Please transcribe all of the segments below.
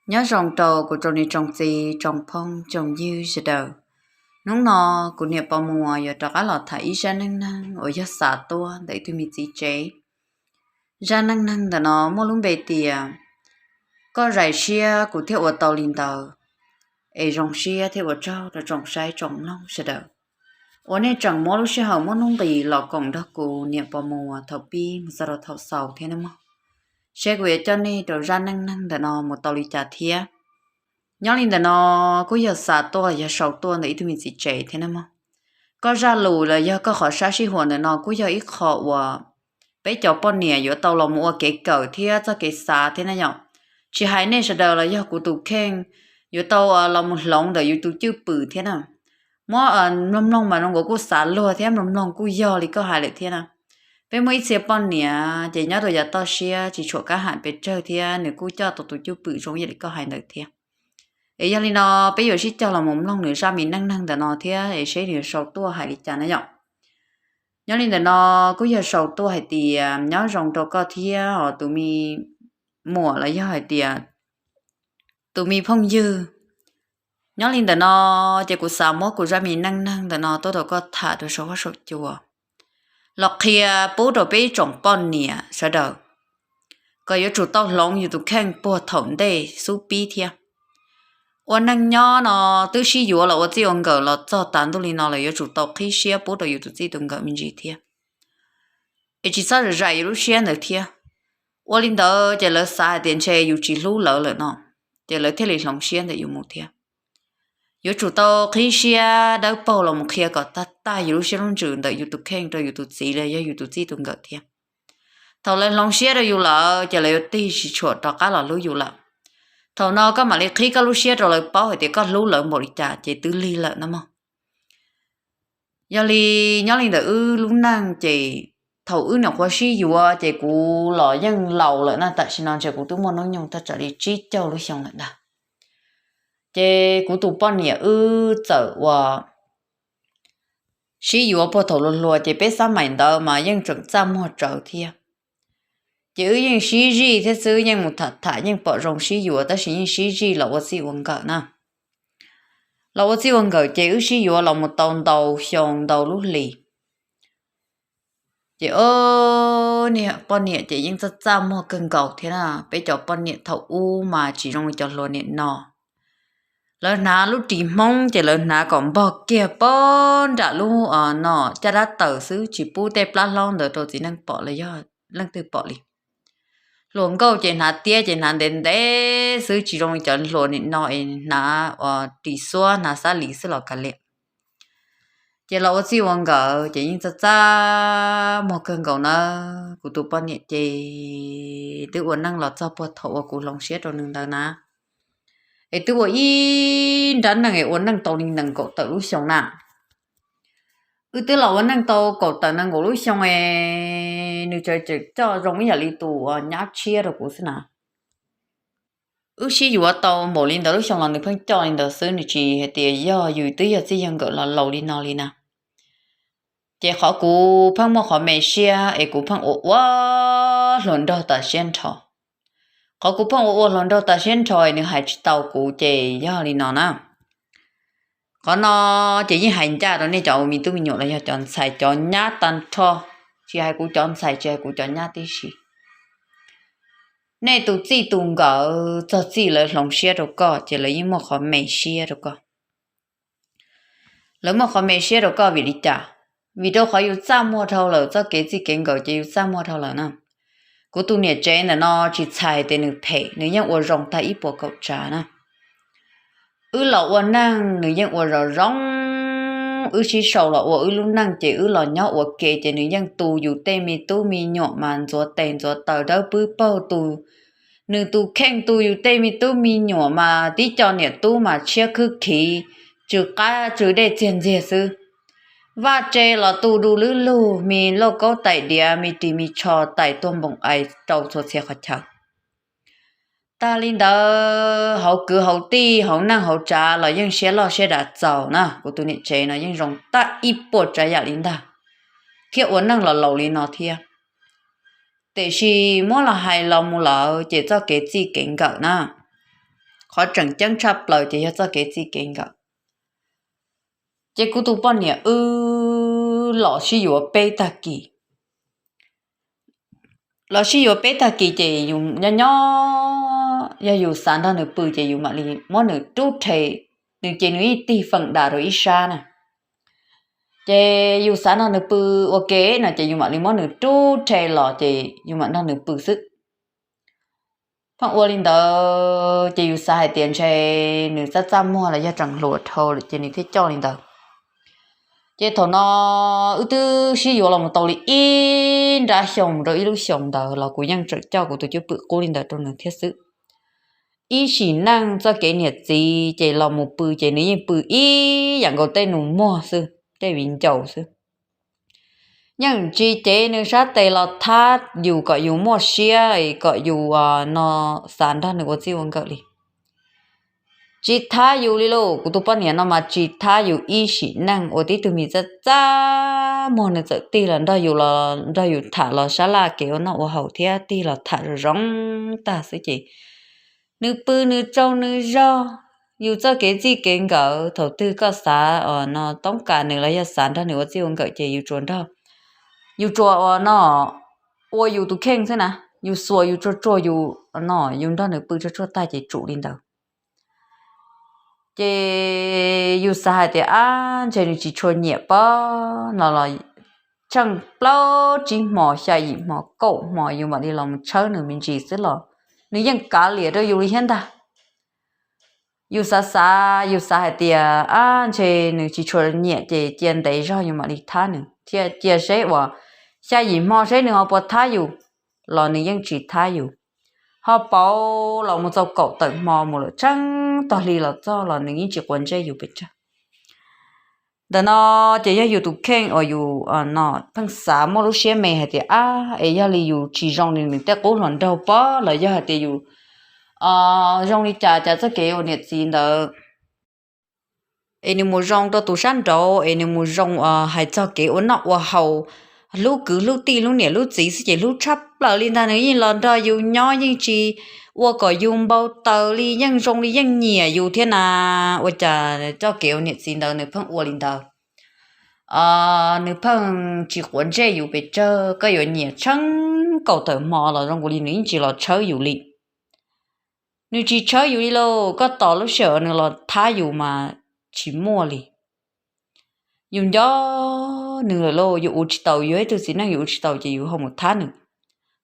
Nyob zoo rau kuv tsoom niam tsoom txiv tsoom phooj tsoom ywg sawv daws. Hnub no kuv niam Pov Muas yuav rov qab los tham ib zaj neej neeg uas yog xav tuaj ntawm ib tug me txiv tsev. Zaj neej neeg ntawm no muaj lub npe tias koj zais siab kuv thiaj ua tau li ntawd, es zoo siab thiab ua tsaug rau tsoom saib tsoom mloog sawv daws uas nej tseem muab lub sij hawm muaj nuj nqis los koom nrog kuv niam Pov Muas thaum pib mus txog rau thaum xaus thiab nawb mog. Seb kuv yuav coj nej rau zaj neej neeg ntawm no mus tau li cas thiab. Nyob li ntawm no kuj yog xav tuaj los yog sau tuaj ntawm ib tug me txiv tsev thiab nawb mog. Koj zaj lus los yog koj qhov sab sib huas ntawm no kuj yog ib qho uas peb cov poj niam yuav tau los mus ua kev kawm thiab txoj kev xav thiab na yom. Tsis hais nej sawv daws los yog kuv tus kheej yuav tau los mus hloov ntawm yus tus cwj pwm thiab na. Muab mloog mloog mas zoo nkaus kuj xav luag thiab mloog mloog kuj yog li koj hais lawm thiab na. Peb muaj ib txhia poj niam ces nyob rau yav toj siab tsis tshua kab ham pes tsawg thiab nws kuj coj tau tus cwj pwm zoo ib yam li koj hais ntawd thiab. Es yog li no peb yuav sib cog los mus mloog nws zaj me neej neeg ntawm no thiab es seb nws yuav sau tuaj hais li cas na yom. Nyob li ntawm no kuj yog sau tuaj hais tias nyob zoo rau koj thiab os tus me muam los yog hais tias tus me phooj ywg. Nyob li ntawm no ces kuv xav muab kuv zaj me neej neeg ntawm no tuaj rau koj tham rau saum huab saum cua los qhia pub rau peb ib tsoom poj niam sawv daws kom yuav tsum tau hloov yus tus kheej puag thaum ntej xub pib thiab. Ua neej nyob no twb sib yuav los ua txij ua nkawm los txog tas ntuj li no lawm yuav tsum tau qhib siab pub rau yus tus txij tus nkawm me ntsis thiab. Es tsis txhob zam zais yus lub siab ntawd thiab. Ua li ntawd ces lawv xav hais tias ntshe yus tsis hlub lawv lawm no, ces lawv thiaj li hloov siab ntawm yus mus thiab. Yuav tsum tau qhib siab dawb paug los mus qhia kom tag tag yus lub siab lub ntsws ntawm yus tus kheej rau yus tus txiv los yog yus tus txij tus nkawm thiab. Thaum lawv hloov siab rau yus lawm ces lawv yuav tig tsis tshua rov qab los hlub yus lawm. Thaum no koj mam li qhib koj lub siab rau lawv paub hais tias koj hlub lawv npaum li cas ces twb lig lawm na mog. Yog li nyob li ntawm wb lub neej ces thaum wb nyuam qhuav sib yuav ces kuv los yeej laus lawm na, tam sim no ntshe kuv twb muaj hnub nyoog thaj tsam li tsib caug lub xyoo lawm ntag. Ces kuv tus poj niam wb txawm uas sib yuav puag thaum hluas hluas ces peb xab maim ntawd mas yeej tseem txaj muag tsawv thiab. Ces wb yeej sib zij thiab xwb, yeej mus tham tham yeej pom zoo sib yuav tab sis yeej sib zij los ua txij ua nkawm na. Los ua txij ua nkawm ces wb sib yuav los mus tau ntau xyoo ntau lub hlis. Ces niag poj niam ces yeej txaj txaj muag kawg nkaus thiab na. Peb cov poj niam thaum ub mas tsis zoo li cov hluas niam no. Lawv hnav lub ris Hmoob ces lawv hnav kom npog kiag pob nram lub no caj dab taws xwb, tsis pub tej plab hlaub ntawd rau txiv neej pom los yog leej twg pom li. Hluas nkauj ces hnav tiab ces hnav ntev ntev xwb, tsis zoo li cov hluas niam no es hnav ris xuab hnav xab lis xwb los kav liam. Ces los ua txij ua nkawm ces yeej txaj txaj muag kawg nkaus na. Kuv tus poj niam ces twb ua neej los txog puag thaum uas kuv hloov siab rau nws ntawd na. Es twb ua ib nrab neej es ua neej tau li nees nkaum tawm lub xyoo na. Wb twb los ua neej tau kaum tawm nees nkaum lub xyoo es nws tseem coj zoo ib yam li tus nyab tshiab rau kuv xwb na. Wb sib yuav tau npaum li ntawd lub xyoo los nws pheej coj li ntawd xwb, nws tsis hais tias yog yus twb yog txij yog nkawm los laus li no li na. Ces qhov kuv pheej muaj qhov me siab es kuv pheej ua ua hluas nraug tas siab nrho. Qhov kuv pheej ua ua hluas nraug tas siab nrho es nws hais tsis tau kuv ces yog li no na. Qhov no ces yeej hais ncaj rau nej cov me tub me nyuam los yog cov ntxhais cov nyab tag nrho, tsis hais kuv cov ntxhais tsis hais kuv cov nyab tib si. Nej tus txij tus nkawm txog txij lawv hloov siab rau koj ces lawv yeej muaj qhov me siab rau koj. Lawv muaj qhov me siab rau koj vim li cas? Vim rau qhov yus txaj muag dhau lawm, txoj kev txij kev nkawm ces yus txaj muag dhau lawm na. Kuv tus niam tsev ntawm no tsis txhais tias nws phem, nws yeej ua zoo tag ib puas kaum tsav na. Wb los ua neej nws yeej ua zoo zoo, wb sib sau los ua wb lub neej ces wb los nyob ua ke ces nws yeej tu yus tej me tub me nyuam mas ntxuav tes ntxuav taw dawb pwb paug tu. Nws tus kheej tu yus tej me tub me nyuam mas tib co niam tub mas tshiab khwb khiv, tsw qab tsw dej txiag ntxiag xwb. Vaj tse los tu du lwb lug, me lauj kaub tais diav, me ris me tsho tais tuag npoom ais rau txhua txhia qhov chaw. Tag li ntawd hauv kwv hauv tij hauv neej hauv tsav los yeej siab loj siab dav txaus na. Kuv tus niam tsev no yeej zoo tag ib puas tsav yam li ntag, thiab ua neej los laus li no thiab. Tiam sis muab los hais los mus lawm ces txoj kev txij kev nkawm na, Qhov tseem ceeb tshaj plaws ces yog txoj kev txij kev nkawm. Ces kuv tus poj niam wb los sib yuav peb tag kis. Los sib yuav peb tag kis ces yus nyob nyob, yog yus xav nrog nws pw ces yus mam li muab nws rub rhe, nws ces nws yeej tig feem dam rau ib sab na. Ces yus xav nrog nws pw ua ke no ces yus mam li muab nws rub rhe los ces yus mam nrog nws pw xwb. Pheej ua li ntawd ces yus xav hais tias ntshe nws txaj txaj muag los yog tseem hluas dhau lawm ces nws thiaj coj li ntawd. Ces thaum no wb twb sib yuav los mus tau li ib nrab xyoo rau ib lub xyoos ntawd los kuv yeej tseem coj kuv tus cwj pwm qub li ntawd rau nws thiab xwb. Ib sim neej txoj kev niam txiv ces los mus pw ces nws yeej pw ib yam nkaus tej nus muag xwb, tej viv ncaus xwb. Yeej tsis cev nws sab tes los thab yus kom yus muaj siab kom yus no xav nrog nws ua txij ua nkawm li. Tsis thab yus li lauj, kuv tus poj niam no mas tsis thab yus ib sim neej. Ua tib tug me txaj txaj muag, nws txawm tig los nrog yus, los nrog yus tham los sab laj kev ua noj ua haus thiab tig los tham zoo zoo tag xwb ces nws pw nws tsaug nws zog. Yus txoj kev txij kev nkawm thaum twg koj xav no toob kas nws los yog xav nrog nws ua txij ua nkawm ces yus tsuas nrog, yus tsuas ua no, ua yus tus kheej xwb na. Yus xuas yus tsuag tsuag yus no, yus nrog nws pw tsuag tsuag tag ces tsum li ntawd. Ces yus xav hais tias ab ntshe nws tsis tshua nyiam pob no los tsheej plaub tsib hmo xya yim hmo kaum hmo yus mam li los mus tshawb nws me ntsis xwb los nws yeej kav liam rau yus li thiab ntag. Yus xav xav yus xav hais tias ab ntshe nws tsis tshua nyiam ces cia ntev zog yus mam li thab nws thiab cia seb uas xya yim hmo seb nws ho puas thab yus, los nws yeej tsis thab yus. Ho pauv los mus txog kaum tawm hmo mus lawm tsheej tog hli los txog los nws yeej tsis quav ntsej yus pes tsawg. Ntawm no ces yog yus tus kheej uas yus no pheej xav muaj lub siab me hais tias ab es yog li yus tsis zoo li nws tej qub hluas nraug pob los yog hais tias yus zoo li cas cas txoj kev ua niam txiv ntawd es nws mus zoo rau tus sab nraud es nws mus zoo hais txog kev ua noj ua haus, hlub kwv hlub tij hlub niam hlub txiv xwb ces hlub tshaj plaws li ntag. Nws yeej los nrog yus nyob yeej tsis ua kom yus npau taws li, yeej zoo li yeej nyiam yus thiab na. Ua cas txoj kev ua niam txiv ntawd nws pheej ua li ntawd, nws pheej tsis quav ntsej yus pes tsawg. Koj yuav nyiam tsheej kaum tawm hmo los zoo nkaus li nws yeej tsis los tshawb yus li. Nws tsis tshawb yus li lauj, koj tos lub sij hawm nws los thab yus mas tsis muaj li. Yus nco nws lawm lauj, yus ua tsis taus, yus yog ib tug txiv neej yus ua tsis taus ces yus ho mus thab nws.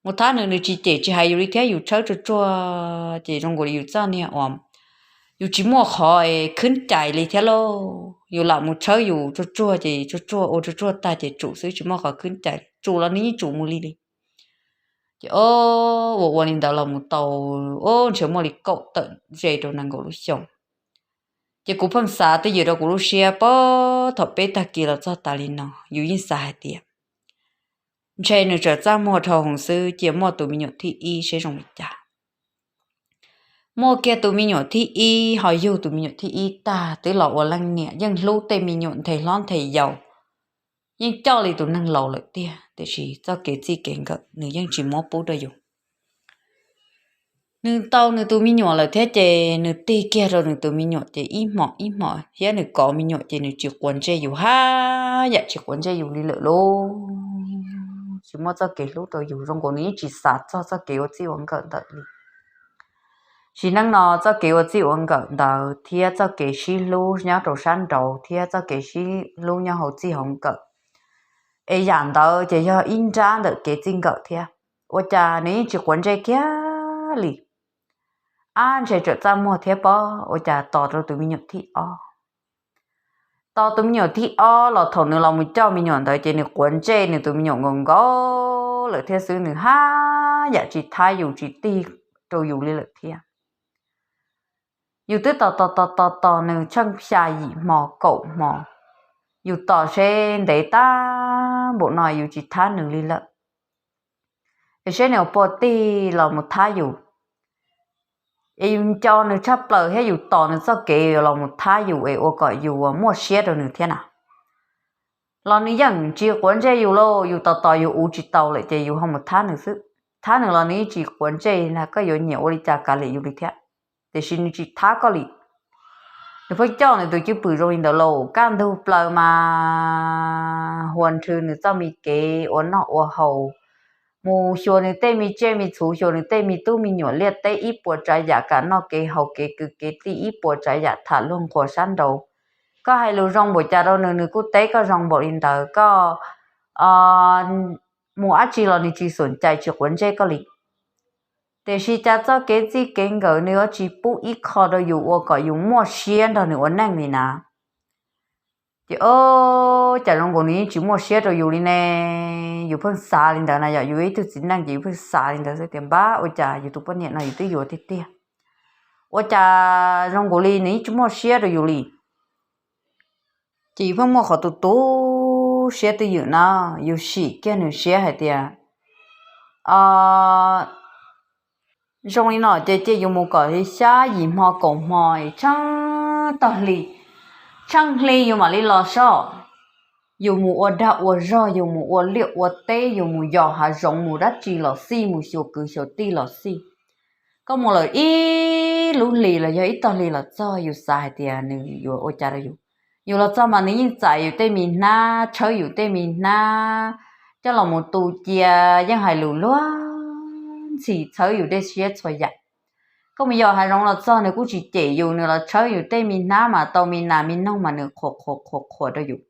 Mus thab nws nws tsis cem tsis hais yus li thiab, yus tshawb tsuag tsuag ces zoo nkaus li yus txoj niag uas yus tsis muaj qhov khwb cais li thiab lauj. Yus lam mus tshawb yus tsuag tsuag ces tsuag tsuag ua tsuag tsuag tag ces tsum xwb, tsis muaj qhov khwb cais, tsum los nws yeej tsum mus li li. Ces o, ua ua li ntawd los mus tau o ntshe muaj li kaum tawm ze rau nees nkaum lub xyoo. Ces kuv pheej xav twj ywm rau kuv lub siab, puag thaum peb tag kis los txog tas li no yus yeej xav hais tias ntshe nws tseem txaj muag dhau heev xwb, cia muaj tus me nyuam thib ib seb zoo li cas. Muaj kiag tus me nyuam thib ib ho yug tus me nyuam thib ib tag twb los ua leej niam, yeej hlub tej me nyuam nthe hlob nthe yau, yeej coj li tus neeg laus lawm tiag, tiam sis txoj kev txij kev nkawm nws yeej tsis muab pub rau yus. Nws tau nws tus me nyuam lawm thiab ces nws tig kiag rau nws tus me nyuam ces ib hmos ib hmos thiab, nws kov me nyuam ces nws tsis quav ntsej yus hab yam tsis quav ntsej yus li lawm lauj. Tsis muaj txoj kev hlub rau yus, zoo nkaus nws yeej tsis xav txog txoj kev ua txij ua nkawm ntawd li. Sim neej no txoj kev ua txij ua nkawm ntawd thiab txoj kev sib hlub nyob rau sab nraud thiab txoj kev sib hlub nyob hauv txij hauv nkawm, es yam ntawd ces yog ib nrab ntawm kev txij nkawm thiab. Ua cas nws yeej tsis quav ntsej kiag li. Ab ntshe tseem txaj muag thiab pob, ua cas tos rau tus me nyuam thib ob. Tos tus me nyuam thib ob los thaum nws los mus coj me nyuam ntawd ces nws quav ntsej nws tus me nyuam nkaus nkaus lawm thiab xwb, nws hab yam tsis thab yus tsis tig rau yus li lawm thiab. Yus twb tos tos tos tos tos nws tsheej xya yim hmo kaum hmo, yus tos seb ntev tag npaum no yus tsis thab nws li lawm, es seb nws puas tig los mus thab yus. Es yus nco nws tshaj plaws thiab yus tos nws txoj kev los mus thab yus es ua kom yus muaj siab rau nws thiab na. Los nws yeej tsis quav ntsej yus lauj, yus tos tos yus ua tsis tau lawm ces yus ho mus thab nws xwb. Thab nws los nws yeej tsis quav ntsej, koj yuav nyiam ua li cas kav liam yus li thiab. tiam sis nws tsis thab koj li. Nws pheej coj nws tus cwj pwm zoo li ntawd los kaj ntug plaws mas huas nrhw nws txoj me kev ua noj ua haus, mus xyuas nws tej me tsiaj me txhu, xyuas nws tej me tub me nyuam liaj teb ib puas tsav yam, kam noj kev haus kev kwv kev tij ib puas tsav yam, tham luag nquas sab nraud. Koj hais lus zoo npaum cas rau nws, nws kuj teb koj zoo npaum li ntawd. Koj mus dab tsi los nws tsis xum cais tsis quav ntsej koj li. Tiam sis cas txoj kev txij kev nkawm nws yuav tsis pub ib qho rau yus ua kom yus muaj siab nrog nws ua neej li na. Ces o, cas zoo nkaus nws yeej tsis muaj siab rau yus li ne. Yus pheej xav li ntawd na yom, yus yog ib tug txiv neej ces yus pheej xav li ntawd xwb tias npab ua cas yus tus poj niam no yus twb yuav tiag tiag, ua cas zoo nkaus li nws yeej tsis muaj siab rau yus li. Ces yus pheej muaj qhov tu tu siab twj ywm na, yus sim kiag nws siab hais tias zoo li no ces cia yus mus kom li xya yim hmo kaum hmo tsheej tag hli, tsheej hli yus mam li los soj. Yus mus ua dag ua zog, yus mus ua liaj ua teb, yus mus yos hav zoov mus dab tsi los xij, mus xyuas kwv xyuas tij los xij. Koj mus lawm ib lub hlis los yog ib tog hli los txog yus xav hais tias nws yuav ua cas rau yus. Yus los txog mas nws yeej txais yus tej me hnab, tshawb yus tej me hnab, coj los mus tu cia, yeej hais lus luag ntxhi txhawb yus tej siab txhua yam. Koj mus yos hav zoov los txog nws kuj tsis cem yus, nws los tshawb yus tej me hnab mas tau me nas me noog mas nws qhuas qhuas qhuas qhuas rau yus.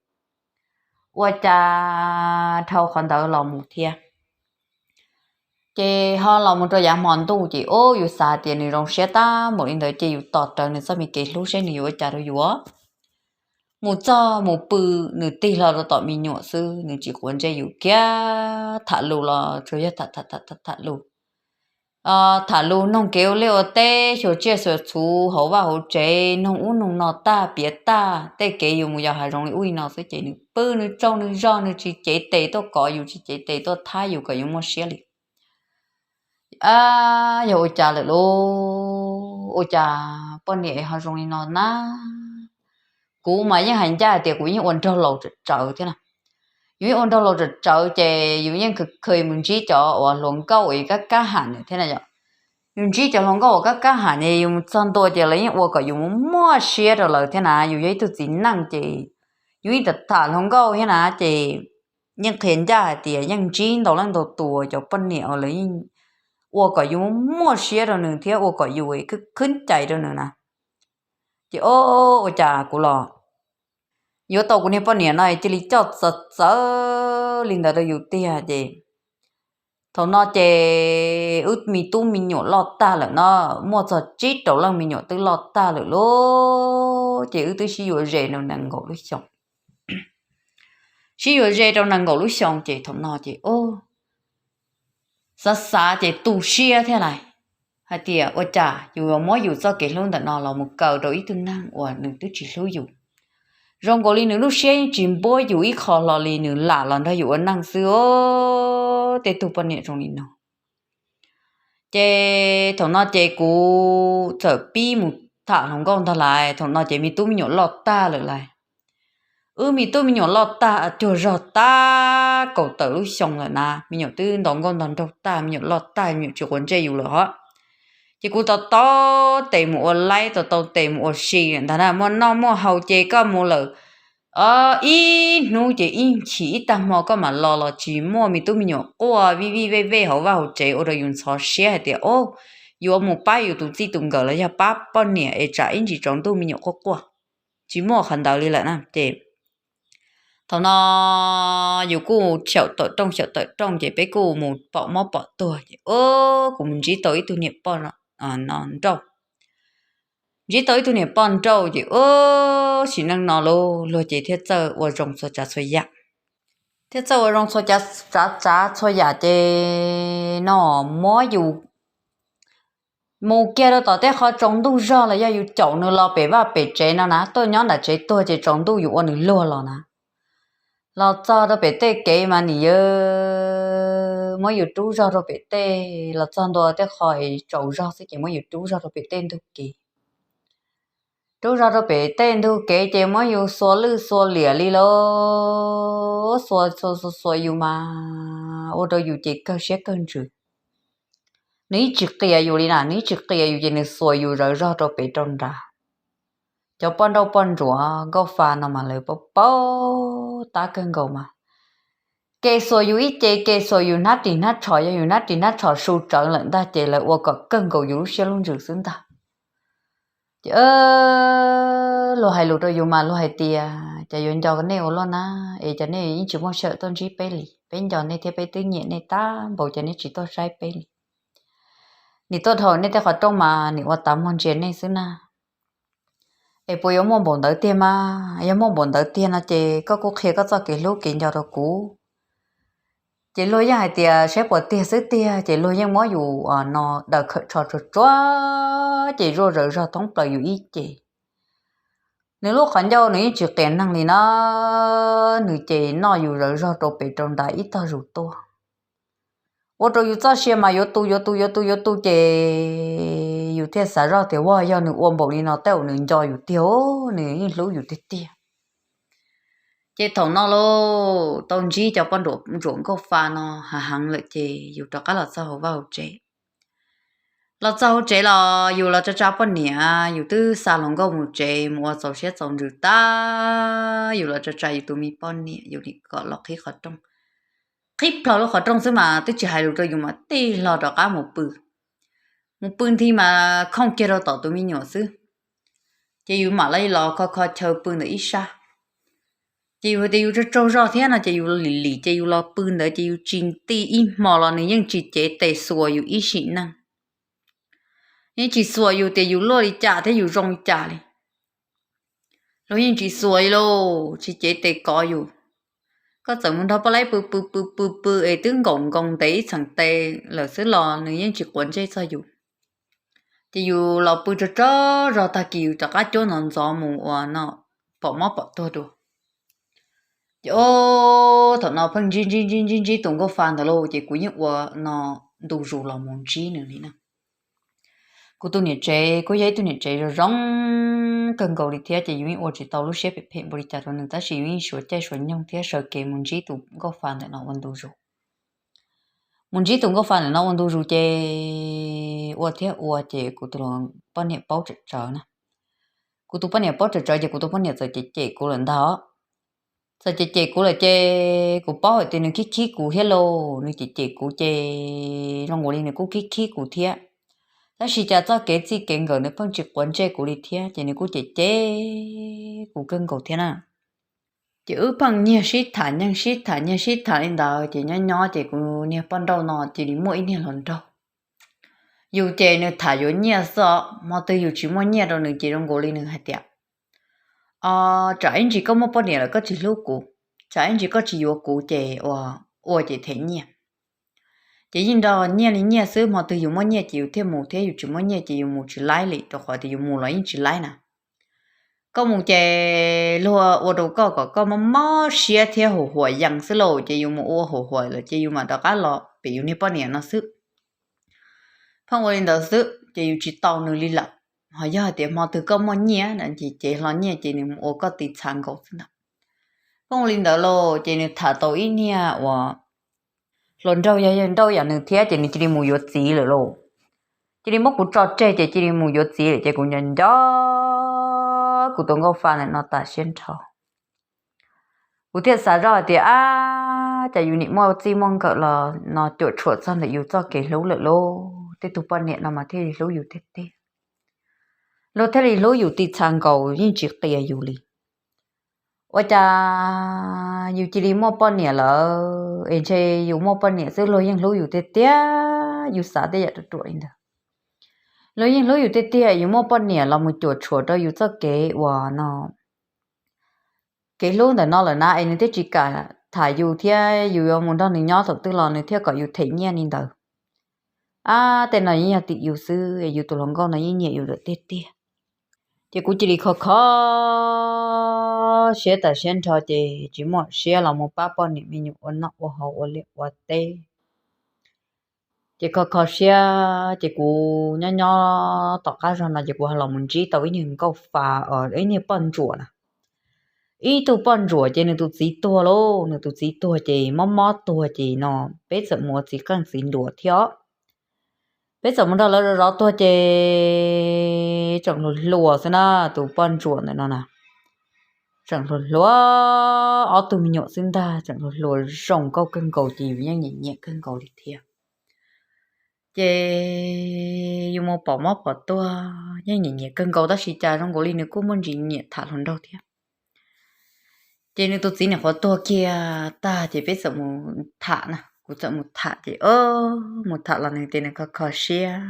Ua cas dhau qhov ntawd los mus thiab. Ces ho los mus rau yav hmo ntuj ces o, yus xav tias nws zoo siab tab npaum li ntawd ces yus tos rawv nws txoj me kev hlub seb nws yuav ua cas rau yus. Mus txog mus pw, nws tig hlo rau tom me nyuam xwb, nws tsis quav ntsej yus kiag, tham lus los tsuas yog tham tham tham tham lus. Tham lus noog kev ua liaj ua teb, xyuas tsiaj xyuas txhu hauv vaj hauv tsev, noog ub noog no tag piav tag tej kev yus mus yos hav zoov li ub li no xwb ces nws pw nws tsaug nws zog, nws tsis cev tes tuaj kov yus, tsis cev tes tuaj thab yus kom yus muaj siab li. Ab, yog ua cas lawm lauj? Ua cas poj niam ho zoo li no na? Kuv mas yeej hais ncaj hais tias kuv yeej ua nraug laus tsawv tsawv thiab na. Yus yeej ua nraug laus tsawv tsawv ces yus yeej kha mus ntsib cov uas hluas nkauj uas kab kab ham thiab na yom. Yus ntsib cov hluas nkauj uas kab kab ham ces yus mus txog ntua ces lawv yeej ua kom yus muaj siab rau lawv thiab na. Yus yog ib tug txiv neej ces yus yeej tham tham hluas nkauj thiab na, ces yeej qhia ncaj hais tias yeej ntsib ntau leej ntau tus cov poj niam uas lawv yeej ua kom yus muaj siab rau nws thiab ua kom yus khwb cais rau nws na. Ces o, ua cas kuv los yuav tau kuv niag poj niam no cia li coj txawv txawv li ntawd rau yus tiag ces thaum no ces wb me tub me nyuam loj tag lawm no, muaj txog tsib rau leej me nyuam twb loj tag lawm lauj. Ces wb twb sib yuav ze rau nees nkaum lub xyoo. Sib yuav ze rau nees nkaum lub xyoo ces thaum no ces o, xav xav ces tu siab thiab lais, hais tias ua cas yus yuav muab yus txoj kev hlub ntawm no los mus kaw rau ib tug neeg uas nws twb tsis hlub yus. Zoo nkaus li nws lub siab yeej tsis npuab yus ib qho hlo li, nws lam los nrog yus ua neej xwb os. Tej tug poj niam zoo li no. Ces thaum no ces kuv txawm pib mus tham hluas nkauj ntag lais, thaum no ces me tub me nyuam loj tag lawm lais. Wb me tub me nyuam loj tag cuag zog tab kaum tawm lub xyoo lawm na, me nyuam twb nto nkauj nto nraug tag, me nyuam loj tag, me nyuam tsis quav ntsej yus lawm hos. Ces kuv tau tau tes mus ua laib, tau tau tes mus ua si ntag na, muaj noj muaj haus ces koj mus lawm ib hnub ces ib chim ib tag hmo koj mam los los tsis muaj me tub me nyuam quaj vij vij vej vej hauv vaj hauv tsev ua rau yus ntxhov siab hais tias o, yuav mus pab yus tus txij tus nkawm los yog pab poj niam es tsam ib ntsis tsaus ntuj me nyuam quaj quaj. Tsis muaj qhov ntawd li lawm na ces thaum no yus kuj xyaum tawm rooj xyaum tawm rooj ces peb kuj mus pom mob pom tuag ces o, kuv mus ntsib tau ib tug niam poj nrauj. Ntsib tau ib tug niam poj nrauj ces o, sim neej no lauj, luag ces thiaj txawj ua zoo txhua tsav txhua yam. Thiaj txawj ua zoo txhua tsav tsav txhua yam ces no muab yus mus kiag rau tom tej qho tsaus ntuj zog los yog yus caum nws los pem vaj pem tsev no na, tuaj nyob nram tsev tuag ces tsaus ntuj yus ua nws luag los na. Los txog rau pem tej kev mas nws yuav muab yus rub zog rau pem tej, los txog ntua tej qho es tsaus zog xwb ces muab yus rub zog rau pem tej ntug kev. Rub zog rau pem tej ntug kev ces muab yus xuas lwj xuas liam li lauj, xuas xuas xuas xuas yus mas ua rau yus ces kawg siab kawg ntsws. nws yeej tsis qias yus li na, nws yeej tsis qias yus ces nws xuas yus zawv zog rau pem rau nrad. Cov poj nrauj poj ntsuam nkauj fa no mas lawv paub paub tab kawg nkaus mas, ke xuas yus ib ce, ke xuas yus hnab ris hnab tsho, yog yus hnab ris hnab tsho su tsawv lawm ntag ces lawv ua kom kawg nkaus yus lub siab lub ntsws xwb ntag. Ces luag hais lus rau yus mas luag hais tias, cas yuav nco nej ua luaj na, es cas nej yeej tsis muaj sij hawm tuaj ntsib peb li, peb nco nej thiab peb twb nyiam nej tab npaum cas nej tsis tuaj saib peb li. Nim tuaj dhau nej tej qhov rooj mas nim ua tas muag ntsia nej xwb na. Es puas yuav muaj npaum ntawd tiag mas? Yog muaj npaum ntawd tiag no ces koj kuj qhia koj txoj kev hlub kev nco rau kuv. Ces luag yeej hais tias saib puas tiag xwb tiag, ces luag yeej muab yus no daws khawm tsho tsuag tsuag ces zuaj zawv zog thoob plaws yus ib ce. Nws lub qhov ncauj nws yeej tsis qias neeg li na, nws ces noj yus zawv zog rau pem rau nrad ib tog zus tuaj. Ua rau yus txoj sia mas yuav tu yuav tu yuav tu yuav tu ces yus thiaj xav zoj tias, ua, yog nws ua npaum li no tej zaum nws nco yus tiag, nws yeej hlub yus tiag tiag. Ces thaum no lauj, tau ntsib cov poj ntsuam nkauj fa no hav heev lawm ces yus rov qab los txog hauv vaj hauv tsev. Los txog hauv tsev los yus los tsa tsa poj niam, yus twb xa hluas nkauj mus tsev mus ua txaus siab txaus ntsws tag, yus los tsa tsa yus tus me poj niam, yus nim kom los qhib qhov rooj. Qhib plho lub qhov rooj xwb mas twb tsis hais lus rau yus mas tij hlo rov qab mus pw. Mus pw nthi mas khooj kiag rau tom tus me nyuam xwb. Ces yus mam li los kho kho chaw pw ntawm ib sab. Ces yus hais tias yus tsaug tsaug zog thiab no ces yus lim lim ces yus los pw ntawd ces yus tsis nti ib hmo los nws yeej tsis cev tes xuas yus ib sim neej. Yeej tsis xuas yus tias yus luaj li cas thiab yus zoo li cas li. Luag yeej tsis xuas li lauj, tsis cev tes kov yus. Koj txawm mus nrog poj laib pw pw pw pw pw es twb nkaum nkoos ntev ib txheem tes lawm xwb los nws yeej tsis quav ntsej txog yus. Ces yus los pw tsaug tsaug zog tag kis yus rov qab cuab ntxov ntxov mus ua no, pom mob pom tuag dua. Ces thaum no pheej ntsib ntsib ntsib ntsib ntsib tus nkauj fa ntawd lauj, ces kuv yeej ua no ntu zus los mus ntsib nws li na. Kuv tus niam tsev kuj yog ib tug niam tsev zoo zoo kawg nkaus li thiab, ces yus yeej ua tsis tau lub siab phem phem npaum li cas rau nws, tab sis yus yeej suav caij suav nyoog thiab sawv kev mus ntsib tus nkauj fa ntawm no ua ntu zus. Mus ntsib tus nkauj fa ntawm no ua ntu zus ces ua thiab ua ces kuv tus poj niam paub tsawm tsawv na. Kuv tus poj niam paub tsawm tsawv ces kuv tus poj niam txawm cem cem kuv lawm ntag. Txawm cem cem kuv lawm ces kuv paub hais tias nws khib khib kuv thiab lauj, nws cem cem kuv ces zoo nkaus li nws kuj khib khib kuv thiab. Tab sis cas txoj kev txij kev nkawm nws pheej tsis quav ntsej kuv li thiab, ces nws kuj cem cem kuv kawg nkaus thiab na. Ces wb pheej nyiag sib tham, nyiag sib tham, nyiag sib tham li ntawd, ces nyob nyob ces kuv niag poj nrauj no cia li muaj ib niag hluas nraug. Yus ces nws tham yuav nyiaj xwb, hmo twg yus tsis muaj nyiaj rau nws ces zoo nkaus li nws hais tias, o, tsam ib ntsis koj muaj poj niam lawm koj tsis hlub kuv, tsam ib ntsis koj tsis yuav kuv ces ua, ua ces them nyiaj. Ces yeej nrog nyiaj li nyiaj xwb, hmo twg yus muaj nyiaj ces yus thiaj mus thiab, yus tsis muaj nyiaj ces yus mus tsis laib li, rau qhov tias yus mus los yeej tsis laib na. Koj mus ces luag ua rau koj kom koj mob mob siab thiab huam huam yees xwb lauj, ces yus mus ua huam huam lawm ces yus mam rov qab los pem yus niag poj niam no xwb. Pheej ua li ntawd xwb ces yus tsis tau nws li lawm. Ho yog hais tias hmo twg koj muaj nyiaj ces cev hlo nyiaj ces nws mus ua koj tiv txha nkaus xwb ntag. Pheej ua li ntawd lauj, ces nws tham tau ib niag uas hluas nraug yog yawg nrauj yam nws thiab ces nws cia li mus yuav txiv lawm lauj. Cia li muab kuv tso tseg ces cia li mus yuav txiv lawm ces kuv nco nco kuv tus nkauj fa ntawm no tas siab nrho. Kuv thiaj xav zoj hais tias, ab, cas yus nim muaj txij muaj nkawm los no cuam tshuam txog ntawm yus txoj kev hlub lawm lauj, tej tug poj niam no mas thiaj li hlub yus tiag tiag. Luag thiaj li hlub yus tiv txha nkaus yeej tsis qias yus li. Ua cas yus cia li muaj poj niam lawm es ntshe yus muaj poj niam xwb luag yeej hlub yus tiag tiag, yus xav tej yam ruam ruam li ntawd. Luag yeej hlub yus tiag tiag, yus muaj poj niam los mus cuam tshuam rau yus txoj kev uas no, kev hlub ntawm no lawm na es nws thiaj tsis kam tham yus thiab yus yuav mus nrog nws nyob thaum twg los nws thiaj kom yus them nyiaj li ntawd. Ab, tej no yeej yog tim yus xwb, yus tus hluas nkauj no yeej nyiam yus lawm tiag tiag. Ces kuv cia li kho kho siab tas siab nrho ces tsis muaj siab los mus pab poj niam me nyuam ua noj ua haus ua liaj ua teb. Ces kho kho siab ces kuv nyob nyob tom qab zog no ces kuv ho los mus ntsib tau ib niag nkauj fa, ib niag poj ntsuam na. Ib tug poj ntsuam ces nws tus txiv tuag lauj, nws tus txiv tuag ces mob mob tuag ces no peb txawm mus ua txiv qeej txiv nruas thiab. Peb txawm mus nrog lawv zov zov tuag ces tseem hluas hluas xwb na, tus poj ntsuam ntawm no na, tseem hluas hluas, ob tug me nyuam xwb ntag, tseem hluas hluas zoo nkauj kawg nkaus ces yus yeej nyiam nyiam kawg nkaus li thiab. Ces yus mus pom mob pom tuag yeej nyiam nyiam kawg nkaus, tab sis cas zoo nkaus li nws kuj muaj ntsis nyiam tham hluas nraug thiab. Ces nws tus txiv niam qhuav tuag kiag tag ces peb txawm mus tham na, kuv txawm mus tham ces mus tham los nws tias nws kho kho siab,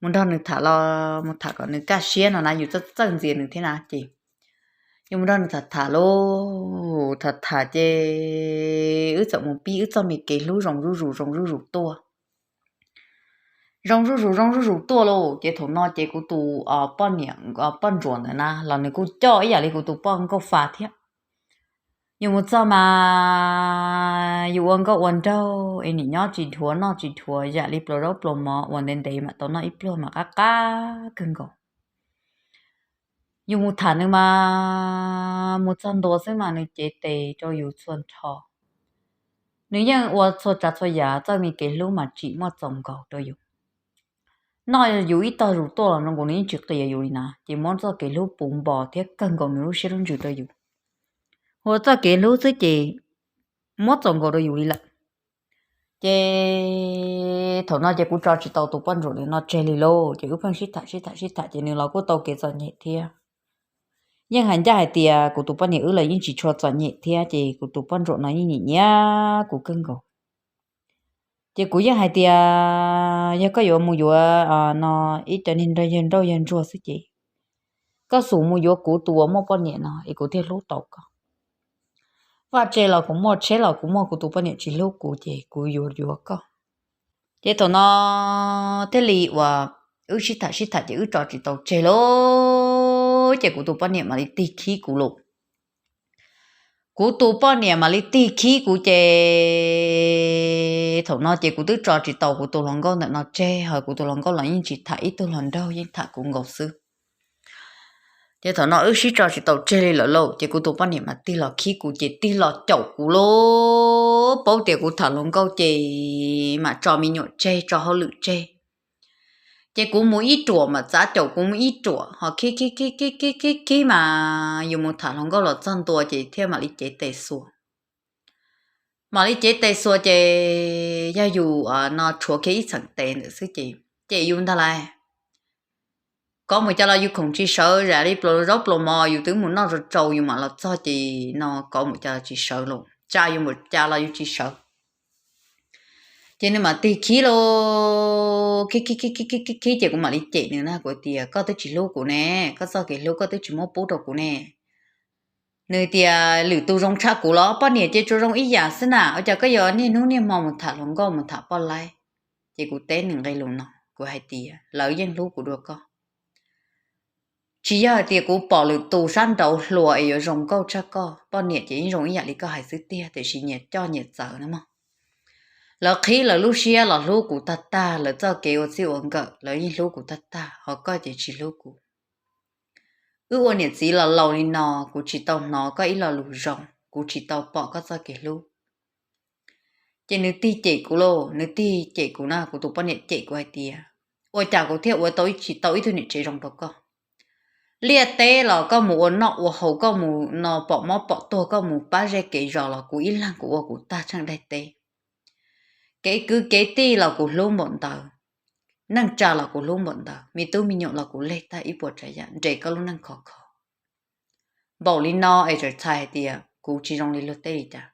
mus nrog nws tham los mus tham kom nws kaj siab no na, yus txawj txawj ntxias nws thiab na ces yus mus nrog nws tham tham lauj, tham tham ces wb txawm mus pib wb txoj me kev hlub zoo zuj zus zoo zuj zus tuaj. Zoo zuj zus zoo zuj zus tuaj lauj, ces thaum no ces kuv tus poj niam, poj ntsuam ntawd na los nws kuj coj ib yam li kuv tus poj nkauj fa thiab. Yus mus txog mas yus ua nkauj ua nraug es nim nyob tsis dhuav noj tsis dhuav, yam li pluas zaub pluas mov uas ntev ntev mam tau noj ib pluag mas qab qab kawg nkaus. Yus mus tham nws mas mus txog ntua xwb mas nws cev tes rau yus txhua nrho. Nws yeej ua txhua tsav txhua yam, txoj me kev hlub mas tsim muaj txaus nkaus rau yus. Noj yus ib tog zus tuaj los zoo nkaus nws yeej tsis qias yus li na, ces muab txoj kev hlub puv npo thiab kawg nkaus nws lub siab lub ntsws rau yus. Ua txoj kev hlub xwb ces muab txaus nkaus rau yus li lawm. Ces thaum no ces kuv tso tsis tau tus poj ntsuam no tseg li lauj, ces wb pheej sib tham sib tham sib tham ces nws los kuj tau kev txom nyem thiab. Yeej hais ncaj hais tias kuv tus poj niam wb los yeej tsis tshua txom nyem thiab, ces kuv tus poj ntsuam no yeej nyiam nyiam kuv kawg nkaus. Ces kuv yeej hais tias yog koj yuav mus yuav no ib cov niag nrog yawg nrauj yawg ntsuag xwb ces koj xub mus yuav kuv tus uas muaj poj niam no es kuv thiaj hlub tau koj. Vaj tse los kuv muaj, tsheb los kuv muaj, kuv tus poj niam tsis hlub kuv ces kuv yuav yuav koj. Ces thaum no thiaj li uas wb sib tham sib tham ces wb tso tsis tau tseg lauj, ces kuv tus poj niam mam li tig khib kuv lauj. Kuv tus poj niam mam li tig khib kuv ces thaum no ces kuv twb tso tsis tau kuv tus hluas nkauj ntawm no tseg, ho kuv tus hluas nkauj los yeej tsis tham ib tug hluas nraug, yeej tham kuv nkaus xwb. Ces thaum no wb sib tso tsis tau tseg li lawm lauj, ces kuv tus poj niam mas tig los khib kuv ces tig los caum kuv lauj, paub tias kuv tham hluas nkauj ces mam tso me nyuam tseg tso hauj lwm tseg. Ces kuv mus ib ruam mam txav caum kuv mus ib ruam, ho khib khib khib khib khib khib mas yus mus tham hluas nkauj los txog ntua ces thiaj mam li cev tes xuas. Mam li cev tes xuas ces yog yus no tshuav kiag ib txheem tes ntawm xwb ces cem yus ntag lauj. Kov mus cas los yus khoom tsis sawv, zam li pluas zaub pluas mov yus twb mus noj tsau tsau yus mam los txog ces no kov mus cas los tsis sawv lauj, tsa yus mus cas los yus tsis sawv. Ces nws mam tig khib lauj, khib khib khib khib khib khib ces kuv mam li cem nws na, kuv tias koj twb tsis hlub kuv ne, koj txoj kev hlub koj twb tsis muab pub rau kuv ne. Nws tias lwm tus zoo tshaj kuv los, poj niam ces tsuas zoo ib yam xwb na, ua cas koj yuav niaj hnub niaj hmo mus tham hluas nkauj mus tham poj laib. Ces kuv teb nws nqe lus no, kuv hais tias lawv yeej hlub kuv dua koj. Tsis yog hais tias kuv pom lwm tus sab nraud hluas es yuav zoo nkauj tshaj koj, poj niam ces yeej zoo ib yam li koj hais xwb tiag, tiam sis nyias coj nyias txawv na mog. Lawv qhib lawv lub siab los hlub kuv tag tag, lawv txoj kev ua txij ua nkawm lawv yeej hlub kuv tag tag, ho koj ces tsis hlub kuv. Wb ua niam txiv los laus li no, kuv tsis tau hnov koj ib lo lus zoo, kuv tsis tau pom koj txoj kev hlub. Ces nws tig cem kuv lauj, nws tig cem kuv na, kuv tus poj niam cem kuv hais tias ua cas kuv thiaj ua tau tsis tau ib tug niam tsev zoo rau koj. Liaj teb los koj mus ua noj ua haus, koj mus no pom mob pom tuag, koj mus pab zej kev zos los kuv ib leeg kuv ua kuv tag tsheej daim teb. Kev kwv kev tij los kuv hlub npaum ntawd, neej tsa los kuv hlub npaum ntawd, me tub me nyuam los kuv leg tag ib puas tsav yam nres koj lub neej khov kho. Npaum li no es txawm txhais hais tias kuv tsis zoo li luag tej li cas,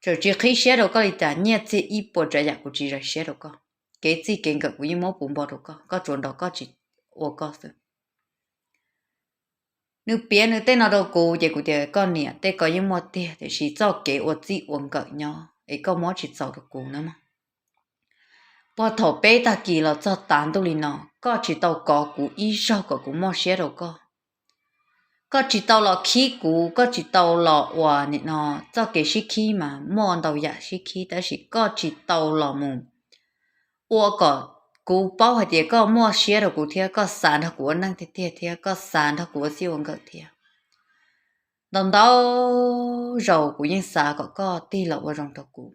txawm tsis qhib siab rau koj li cas, nyiaj txiag ib puas tsav yam kuv tsis zais siab rau koj. Kev txij kev nkawm kuv yeej muab puv npo rau koj, koj tsuas nrog koj tsis ua koj xwb. Nws piav nws tej no rau kuv ces kuv tias koj niam, tej ko yeej muaj tiag, tiam sis txoj kev ua txij ua nkawm nyob es koj muab tsis txaus rau kuv na mog. Puag thaum peb tag kis los txog tav ntuj li no, koj tsis tau kov kuv ib zaug kom kuv muaj siab rau koj. Koj tsis tau los khib kuv, koj tsis tau los ua nim no txoj kev sib khib mas muaj ntau yam sib khib, tab sis koj tsis tau los mus ua kom kuv paub hais tias koj muaj siab rau kuv thiab koj xav nrog kuv ua neej tiag tiag thiab koj xav nrog kuv ua txij ua nkawm thiab. Ntau ntau zaus kuv yeej xav kom koj tig los ua zoo rau kuv.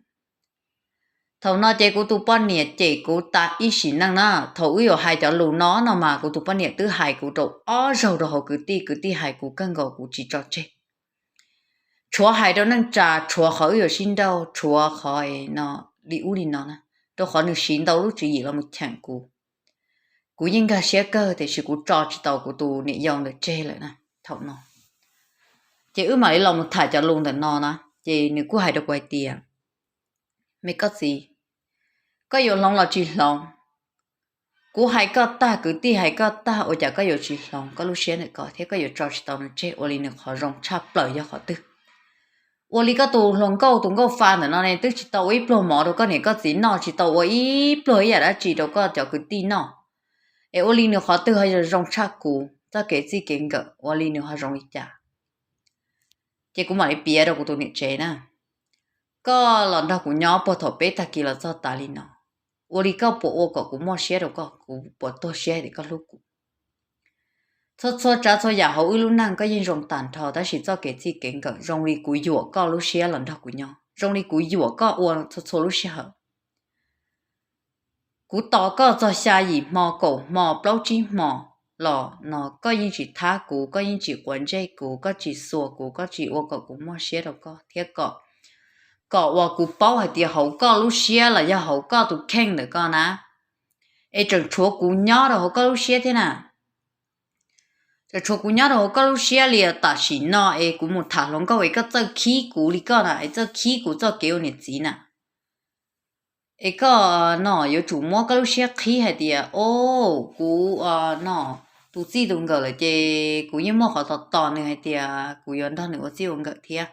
Thaum no ces kuv tus poj niam cem kuv tas ib sim neej na. Thaum wb yuav hais cov lus no no mas kuv tus poj niam twb hais kuv rau ob zaug rau hauv kwv tij, kwv tij hais kuv kawg nkaus kuv tsis tso tseg. Tshuav hais rau neej tsa, tshuav qhov wb yuav sib nrauj, tshuav qhov no li ub li no na, rau qhov nws siv ntau lub tswv yim los mus cheem kuv. Kuv yeej nkag siab kawg tiam sis kuv tso tsis tau kuv tus niam yau ntawd tseg lawm na. Thaum no ces wb mam li los mus tham cov lus ntawm no na, ces nws kuj hais rau kuv hais tias, me koj txiv, koj yuav hloov los tsis hloov, kuv hais koj tag, kwv tij hais koj tag, ua cas koj yuav tsis hloov koj lub siab ntawm ko thiab koj yuav tso tsis tau nws tseg? Ua li nws qhov zoo tshaj plaws yog qhov twg? Ua li koj tus hluas nkauj tus nkauj fa ntawm no ne twb tsis tau ua ib pluag mov rau koj niam koj txiv noj, tsis tau ua ib pluag ib yam dab tsi rau koj cov kwv tij noj, es ua li nws qhov twg ho zoo tshaj kuv? Txoj kev txij kev nkawm ua li nws ho zoo li cas? Ces kuv mam li piav rau kuv tus niam tsev na, koj los nrog kuv nyob puag thaum peb tag kis los txog tas li no, ua li koj puas ua kom kuv muaj siab rau koj, kuv puas tuag siab tias koj hlub kuv? Txhua txhua tsav txhua yam hauv wb lub neej koj yeej zoo tag nrho, tab sis txoj kev txij kev nkawm zoo li kuv yuam koj lub siab los nrog kuv nyob, zoo li kuv yuam koj ua txhua txhua lub sij hawm. Kuv tos koj txog xya yim hmo, kaum hmo, plaub tsib hmo los no koj yeej tsis thab kuv, koj yeej tsis quav ntsej kuv, koj tsis xuas kuv, koj tsis ua kom kuv muaj siab rau koj thiab kom, kom uas kuv paub hais tias hauv koj lub siab los yog hauv koj tus kheej ntawm koj na, es tseem tshuav kuv nyob rau hauv koj lub siab thiab na. Tseem tshuav kuv nyob rau hauv koj lub siab li tam sim no es kuv mus tham hluas nkauj es koj txawj khib kuv li koj na, es txawj khib kuv txoj kev ua niam txiv na. Es koj no yuav tsum muab koj lub siab qhib hais tias, o, kuv no tus txij tus nkawm lawm ces kuv yeej muaj qhov tos tos nws hais tias kuv yuav nrog nws ua txij ua nkawm thiab.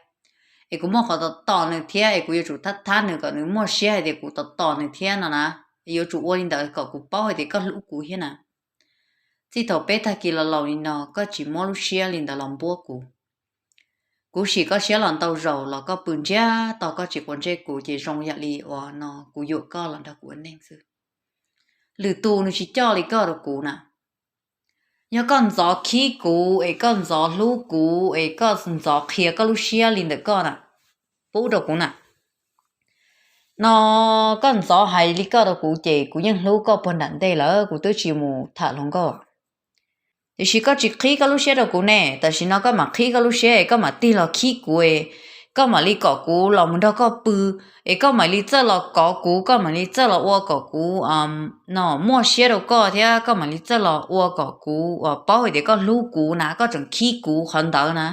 Es kuv muaj qhov tos tos nws thiab es kuv yuav tsum thab thab nws kom nws muaj siab hais tias kuv tos tos nws thiab no na. Es yuav tsum ua li ntawd kom kuv paub hais tias koj hlub kuv thiab na. Txij thaum peb tag kis los laus li no koj tsis muab lub siab li ntawd los npuab kuv. Kuv sim koj siab los ntau zaus los koj pw ntsiag to, koj tsis quav ntsej kuv, ces zoo yam li uas no kuv yuam koj los nrog kuv ua neej xwb. Lwm tus nws tsis coj li koj rau kuv na. Yog koj ntxov khib kuv es koj ntxov hlub kuv es koj ntxov qhia koj lub siab li ntawm koj na, pub rau kuv na, no koj ntxov hais li koj rau kuv ces kuv yeej hlub koj puag nram ntej lawm, kuv twb tsis mus tham hluas nkauj. Tiam sis koj tsis qhib koj lub siab rau kuv ne, tam sim no koj mam qhib koj lub siab es koj mam tig los khib kuv es koj mam li kom kuv los mus nrog koj pw, es koj mam li txawj los kov kuv, koj mam li txawj los ua kom kuv no muaj siab rau koj thiab koj mam li txawj los ua kom kuv uas paub hais tias koj hlub kuv na, koj tseem khib kuv qhov ntawd na,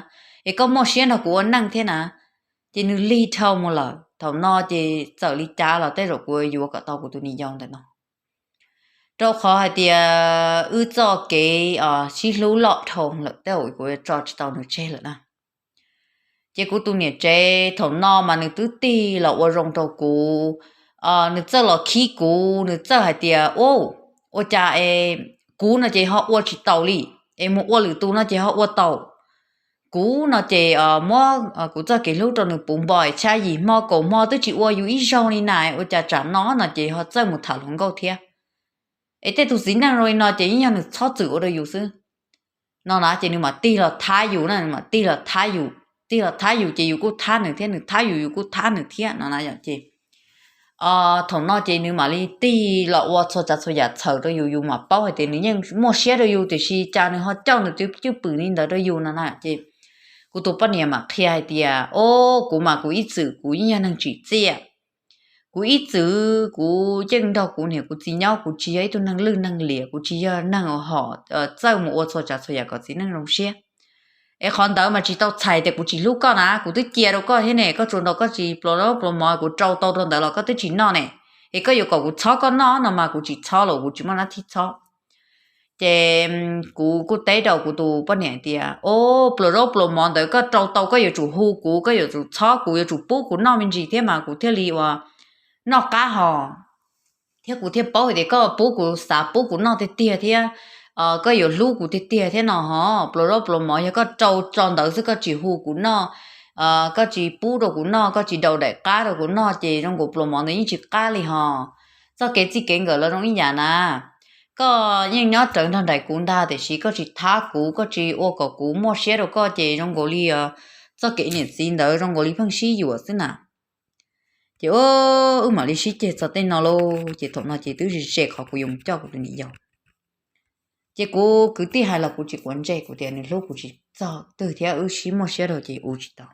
es koj muaj siab nrog kuv ua neej thiab na. Ces nws lig dhau mus lawm. Thaum no ces txawm li cas los tej zaum kuv yuav kom tau kuv tus niam yau ntawm no, rau qhov hais tias wb txoj kev sib hlub loj dhau lawm tej zaum kuv yuav tso tsis tau nws tseg lawm na. Ces kuv tus niam tsev thaum no mas nws twb tig los ua zoo rau kuv, nws txawj los khib kuv, nws txawj hais tias, u, ua cas es kuv no ces ho ua tsis taus li, es mus ua lwm tus no ces ho ua tau. Kuv no ces muab kuv txoj kev hlub rau nws puv npo, tshav yim hmo kaum hmo twb tsis ua yus ib zaug li na, ua cas tsam no no ces ho txawj mus tham hluas nkauj thiab. Es tej tus txiv neej zoo li no ces yeej yog nws txhob txwm ua rau yus xwb. No na ces nws mam tig los thab yus na, nws mam tig los thab yus, tig los thab yus ces yus kuj thab nws thiab, nws thab yus yus kuj thab nws thiab no na yom. Ces thaum no ces nws mam li tig los ua txhua tsav txhua yam txhaws rau yus, yus mam paub hais tias nws yeej muaj siab rau yus tiam sis cas nws ho coj nws tus cwj pwm li ntawd rau yus no na. Ces kuv tus poj niam mam qhia hais tias, o, kuv mas kuv ib txwm kuv yeej yog neeg tsim txiaj. Kuv ib txwm kuv yeej nrog kuv niam kuv txiv nyob, kuv tsis yog ib tug neeg lwj neeg liam, kuv tsis yog neeg hom txawj mus ua txhua tsav txhua yam kom txiv neej zoo siab. Es qhov ntawd mas tsis tau txhais tias kuv tsis hlub koj na, kuv twb cia rau koj thiab ne, koj tsuas nrog koj tsis pluas zaub pluas mov, kuv rau tau rau ntawd los koj twb tsis noj ne. Es koj yuav kom kuv txhob koj noj no mas kuv tsis txhob los kuv tsis muaj nab thib txhob. Ces kuv kuj teb rau kuv tus poj niam tias, o, pluas zaub pluas mov ntawd koj rau tau koj yuav tsum hu kuv, koj yuav tsum txhob kuv, yuav tsum pub kuv noj me ntsis thiab mas kuv thiaj li uas noj qab hos, thiab kuv thiaj paub hais tias koj pub kuv, xav pub kuv noj tiag tiag thiab koj yuav hlub kuv tiag tiag thiab no hos. Pluas zaub pluas mov yog koj rau tso ntawd xwb koj tsis hu kuv noj, koj tsis pub rau kuv noj, koj tsis daus daim qab rau kuv noj ces zoo nkaus pluas mov ntawd yeej tsis qab li hos. Txoj kev txij kev nkawm los zoo ib yam na. Koj yeej nyob rawv nrog nraim kuv ntag tiam sis koj tsis thab kuv, koj tsis ua kom kuv muaj siab rau koj ces zoo nkaus li txoj kev niam txiv ntawd zoo nkaus li pheej sib yuam xwb na. Ces wb mam li sib ceg txog tej no lauj. Ces thaum no ces twb ze qhov kuv yuav mus coj kuv tus niam yau. Ces kuv kwv tij hais los kuv tsis quav ntsej, kuv tias nws hlub kuv tsis txog twg thiab wb sib muaj siab rau ces ua tsis tau.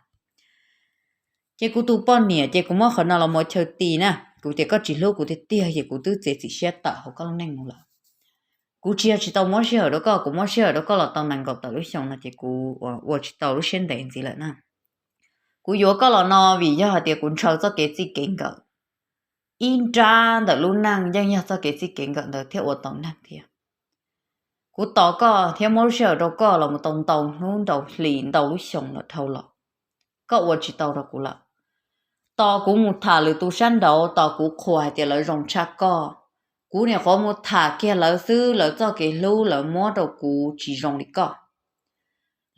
Ces kuv tus poj niam ces kuv muab qhov no los mus chaw ti na, kuv tias koj tsis hlub kuv tiag tiag ces kuv twb txiav txim siab tawm hauv koj lub neej mus lawm. Kuv tsis yog tsis tau muab sij hawm rau koj, kuv muab sij hawm rau koj los tau nees nkaum tawm lub xyoo no ces kuv ua tsis tau lub siab ntev ntxiv lawm na. Kuv yuav koj los no vim yog hais tias kuv ntshaw txoj kev txij kev nkawm. Ib nrab ntawm lub neej yeej yog txoj kev txij kev nkawm ntawd thiaj ua tau neeg thiab. Kuv tos koj thiab muab lub sij hawm rau koj los mus tau ntau hnub ntau hlis ntau lub xyoo los dhau los, koj ua tsis tau rau kuv lawm. Tos kuv mus tham lwm tus sab nraud, tos kuv qhuas hais tias lawv zoo tshaj koj. Kuv nyuam qhuav mus tham kiag lawv xwb, lawv txoj kev hlub lawv muab rau kuv tsis zoo li koj.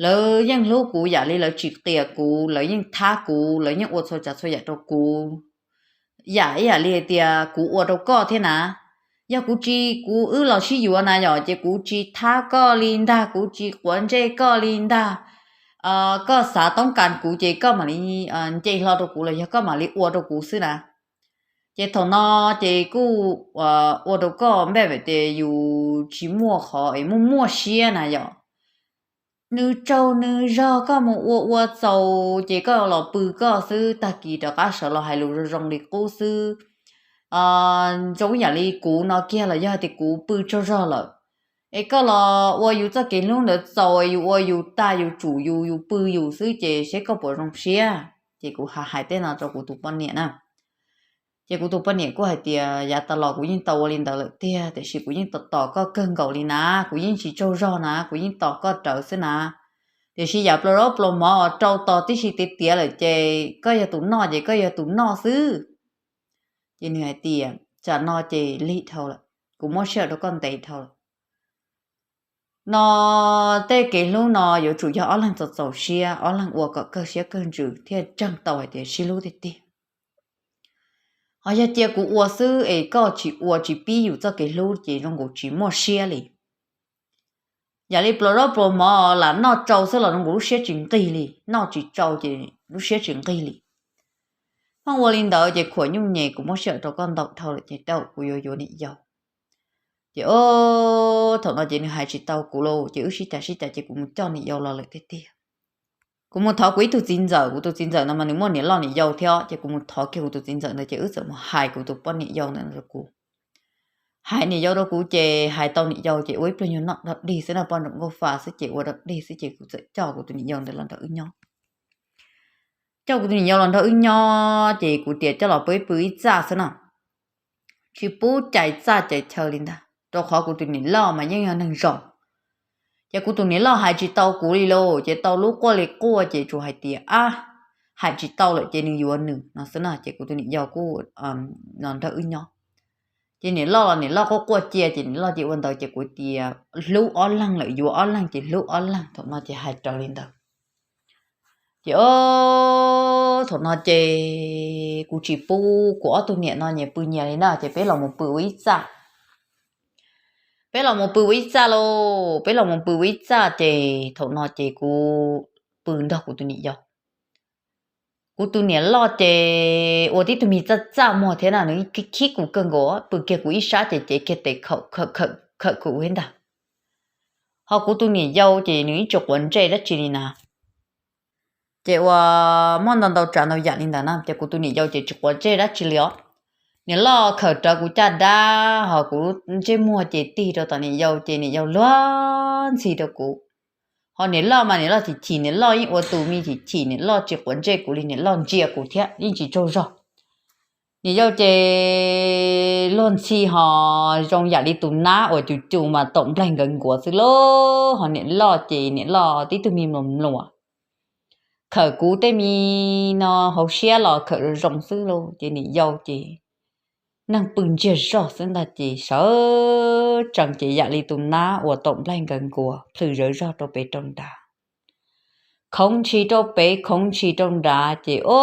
Lawv yeej hlub kuv yam li lawv tsis qias kuv, lawv yeej thab kuv, lawv yeej ua txhua tsav txhua yam rau kuv, yam ib yam li hais tias kuv ua rau koj thiab na. Yog kuv tsis, kuv wb los sib yuav na yom, ces kuv tsis thab koj li ntag, kuv tsis quav ntsej koj li ntag. Koj xav toob kas kuv ces koj mam li nce hlo rau kuv los yog koj mam li ua rau kuv xwb na. Ces thaum no ces kuj ua rau koj npaj vem tias yus tsis muaj qhov es muaj muaj siab na yom. Nws tsaug nws zog koj mus ua ua txaus ces koj los pw koj xwb, tag kis rov qab sawv los hais lus zoo zoo li qub xwb. Zoo yam li kuv no kiag los yog tias kuv pw tsaug zog lawm, es koj los ua yus txoj kev hlub ntawd txaus, yus ua yus tag, yus tsum yus, yus pw yus xwb ces seb koj puas zoo siab. Ces kuv hais hais tej no rau kuv tus poj niam na. Ces kuv tus poj niam kuj hais tias yav tas los kuv yeej tau ua li ntawd lawm tiag, tiam sis kuv yeej tos tos koj kawg nkaus li na, kuv yeej tsis tsaug zog na, kuv yeej tos koj rawv xwb na. Tiam sis yam plaus zaub plaus mov rau tos tib si tiav tiav lawm ces koj yog tus noj ces koj yog tus noj xwb. Ces nws hais tias tsam no ces lig dhau lawm, kuv muab sij hawm rau koj ntev dhau lawm. No tej kev hlub no yuav tsum yog ob leeg txaus txaus siab, ob leeg ua kom kawg siab kawg ntsws thiaj tseeb tau hais tias sib hlub tiag tiag. Ho yog cia kuv ua xwb es koj tsis ua tsis pib yus txoj kev hlub ces zoo nkaus tsis muaj siab li. Yam li plaus zaub plaus mov lam noj tsau xwb los zoo nkaus lub siab tsis nqig li, noj tsis tsau ces lub siab tsis nqig li. Pheej ua li ntawd ces khuam nyuj nyem, kuv muab sij hawm rau koj ntau dhau lawm ces tau kuv yuav yuav niam yau. Ces thaum no ces nws hais tsis tau kuv lauj, ces wb sib cav sib cav ces kuv mus coj niam yau los lawm tiag tiag. Kuv mus thov kuv ib tug txiv ntxawm, kuv tus txiv ntxawm no mas nws muaj niam loj niam yau thiab, ces kuv mus thov kiag kuv tus txiv ntxawm ntawd ces wb txawm mus hais kuv tus poj niam yau ntawd rau kuv. Hais niam yau rau kuv ces hais tau niam yau ces ua ib pliag nyuag noj dog dig xwb na, poj ntsaum nkauj fa xwb ces ua dog dig xwb ces kuv txawm coj kuv tus niam yau ntawd los nrog wb nyob. Coj kuv tus niam yau los nrog wb nyob ces kuv tias coj los pw ib pw ib txaj xwb no, tsis pub cais txaj cais chaw li ntag, rau qhov kuv tus niam loj mas yeej yog neeg zoo. Ces kuv tus niam loj hais tsis tau kuv li lauj, ces tau lub quaj li quaj ces tsuas hais tias ab, hais tsis tau lawm ces nws yuav nws no xwb na, ces kuv tus niam yau kuj los nrog wb nyob. Ces niam loj los niam loj quaj quaj cia ces niam loj ces ua ntawd ces kuv tias hlub ob leeg lawm yuav ob leeg ces hlub ob leeg, thaum no ces hais raws li ntawd. Ces thaum no ces kuv tsis pub kuv ob tug niam no nyias pw nyias li na, ces peb los mus pw ua ib txaj. Peb los mus pw ua ib txaj lauj, peb los mus pw ua ib txaj ces thaum no ces kuv pw nrog kuv tus niam yau. Kuv tus niam loj ces ua tib tug me txaj txaj muag thiab na, nws khib kuv kawg nkaus, pw kiag kuv ib sab ces cev kiag tes khawm kuv ib ntag. Ho kuv tus niam yau ces nws ib tsis quav ntsej dab tsi li na. Ces ua muaj ntau ntau tsav ntau yam li ntawd na, ces kuv tus niam yau ces tsis quav ntsej dab tsi li os. Niam loj khawm rawv kuv caj dab, ho kuv ntsej muag ces tig rau tom niam yau ces niam yau luag ntxhi rau kuv. Ho niam loj mas niam loj chim chim, niam loj yeej ua tus me chim chim, niam loj tsis quav ntsej kuv li, niam loj ntsia kuv thiab yeej tsis tsaug zog. Niam yau ces luag ntxhi ho zoo yam li tus nab uas cus cus mas taum nplaig nkawd nkuav xwb lauj. Ho niam loj ces niam loj tib tug me mluas mluas, khawm kuv tej me no hauv siab los khawm zoo zoo xwb lauj. Ces niam yau ces neeg pw ntsiag zog xwb ntag ces sawv tsees ces yam li tus nab uas taum nplaig nkawd nkuav plhws zawv zog rau pem rau nrad, khoov ntshis rau pem khoov ntshis rau nrad ces o,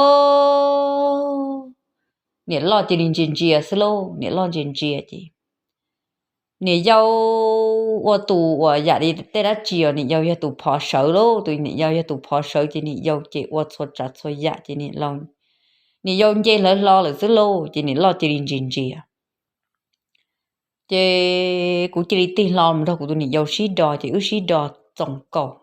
niam loj cia li ntsia ntsia xwb lauj. Niam loj ntsia ntsia ces niam yau ua tus uas yam li tej dab tsi os, niam yau yog tus phov sawv lauj, tus niam yau yog tus phov sawv ces niam yau ces ua txhua tsav txhua yam ces niam niam yau nce hlawv hlo lawm xwb lauj, ces niam loj cia li ntsia ntsia. Ces kuv cia li tig hlo mus nrog kuv tus niam yau sib do, ces wb sib do txoos kaus.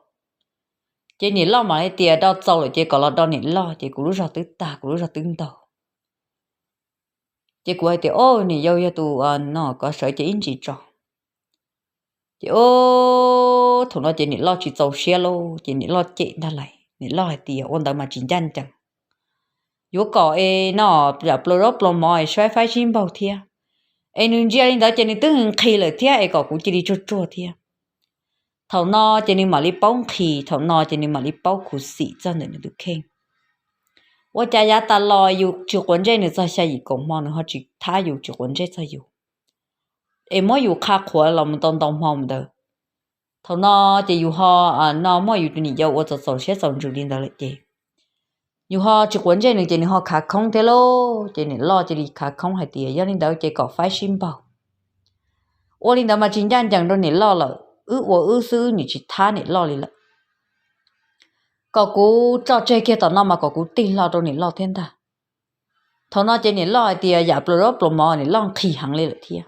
Ces niam loj mam li tias do txaus lawm ces kom los do niam loj, ces kuv lub zog twb tag, kuv lub zog twb ntaug. Ces kuv hais tias, o, niam yau yog tus no, kov sawv ces ib ntsis tso. Ces o, thaum no ces niam loj tsis txaus siab lauj, ces niam loj cem ntag lais, niam loj hais tias ua ntawd mas tsis ncaj ncees, yuav kom es no yam plaus zaub plaus mov es faib faib sib npaug thiab, es nws ntsia li ntawd ces nws twb nqhis lawm thiab es kom kuv cia li tsuag tsuag thiab. Thaum no ces nws mam li paub nqhis, thaum no ces nws mam li paub khuv xim txog ntawm nws tus kheej. Ua cas yav tas los yus tsis quav ntsej nws txog xya yim kaum hmo, nws ho tsis thab yus, tsis quav ntsej txog yus, es muab yus qha qhuav los mus tau ntau hmo ntawd. Thaum no ces yus ho no muaj yus tus niam yau ua txaus txaus siab txaus ntsws li ntawd lawm ces yus ho tsis quav ntsej nws ces nws ho khav khoob thiab lauj. Ces niam loj cia li khav khoob hais tias yog li ntawd ces kom faib sib npaug. Ua li ntawd mas tsis ncaj ncees rau niam loj lawm, wb ua wb xwb, wb nim tsis thab niam loj li lawm. Kom kuv tso tseg kiag tom no mas kom kuv tig hlo rau niam loj thiab ntag. Thaum no ces niam loj hais tias yam plaus zaub plaus mov, niam loj nqhis heev li lawm thiab,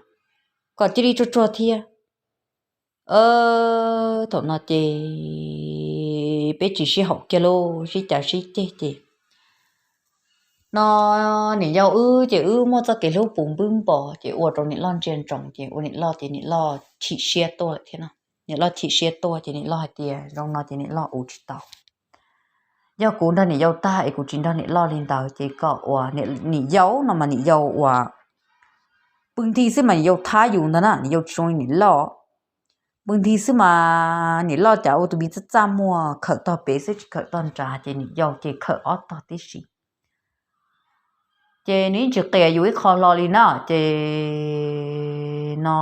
kom cia li tsuag tsuag thiab. Thaum no ces peb tsis sib haum kiag lauj, sib cav sib ceg ces no niam yau wb ces wb muaj txoj kev hlub puv npwb npo ces ua rau niam loj ntsia ntsoov ces ua niam loj ces niam loj chim siab tuaj lawm thiab no. Niam loj chim siab tuaj ces niam loj hais tias zoo no ces niam loj ua tsis tau. Yog kuv nrog niam yau tag es kuv tsis nrog niam loj li ntawd ces kom ua niam yau no mas niam yau ua pw nthi xwb mas niam yau thab yus ntag na, niam yau tsis zoo li niam loj. Pw nthi xwb mas niam loj cas ua tus me txaj txaj muag, khawm tog pem xwb tsis khawm tog nrad, ces niam yau ces khawm ob tog tib si. Ces nws yeej tsis qias yus ib qho hlo li na, ces no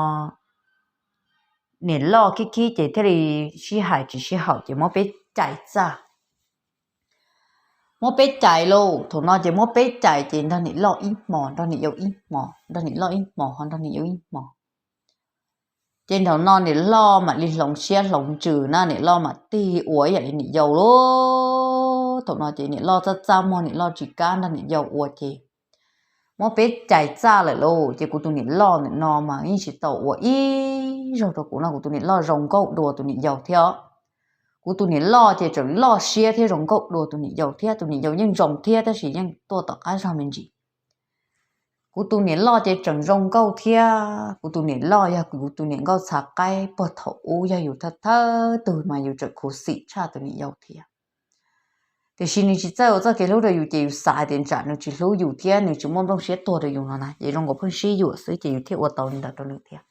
niam loj khib khib ces thiaj li sib hais tsis sib haum ces muab peb cais txaj. Muab peb cais lauj, thaum no ces muab peb cais ces nrog niam loj ib hmos, nrog niam yau ib hmos, nrog niam loj ib hmos, ho nrog niam yau ib hmos. Ces thaum no niam loj mam li hloov siab hloov ntsws na, niam loj mam tig ua ib yam li niam yau lauj. Thaum no ces niam loj txaj txaj muag, niam loj tsis kam nrog niam yau ua ces muab peb cais txaj lawm lauj. Ces kuv tus niam loj ntawm no mas yeej tsis tau ua ib zaug rau kuv no, kuv tus niam loj zoo nkauj dua tus niam yau thiab. Kuv tus niam loj ces tseem loj siab thiab zoo nkauj dua tus niam yau thiab, tus niam yau yeej zoo thiab tab sis yeej tuaj tom qab zog me ntsis. Kuv tus niam loj ces tseem zoo nkauj thiab, kuv tus niam loj yog kuv tus niam nkauj txhav qaib puag thaum ub, yog yus thawj thawj tug mas yus tseem khuv xim tshaj tus niam yau thiab. Tiam sis nws tsis txawj ua txoj kev hlub rau yus ces yus xav tias tsam nws tsis hlub yus thiab nws tsis muaj nplooj siab tuag rau yus no na, ces zoo nkaus pheej sib yuam xwb ces yus thiaj ua tau li ntawd rau nws thiab.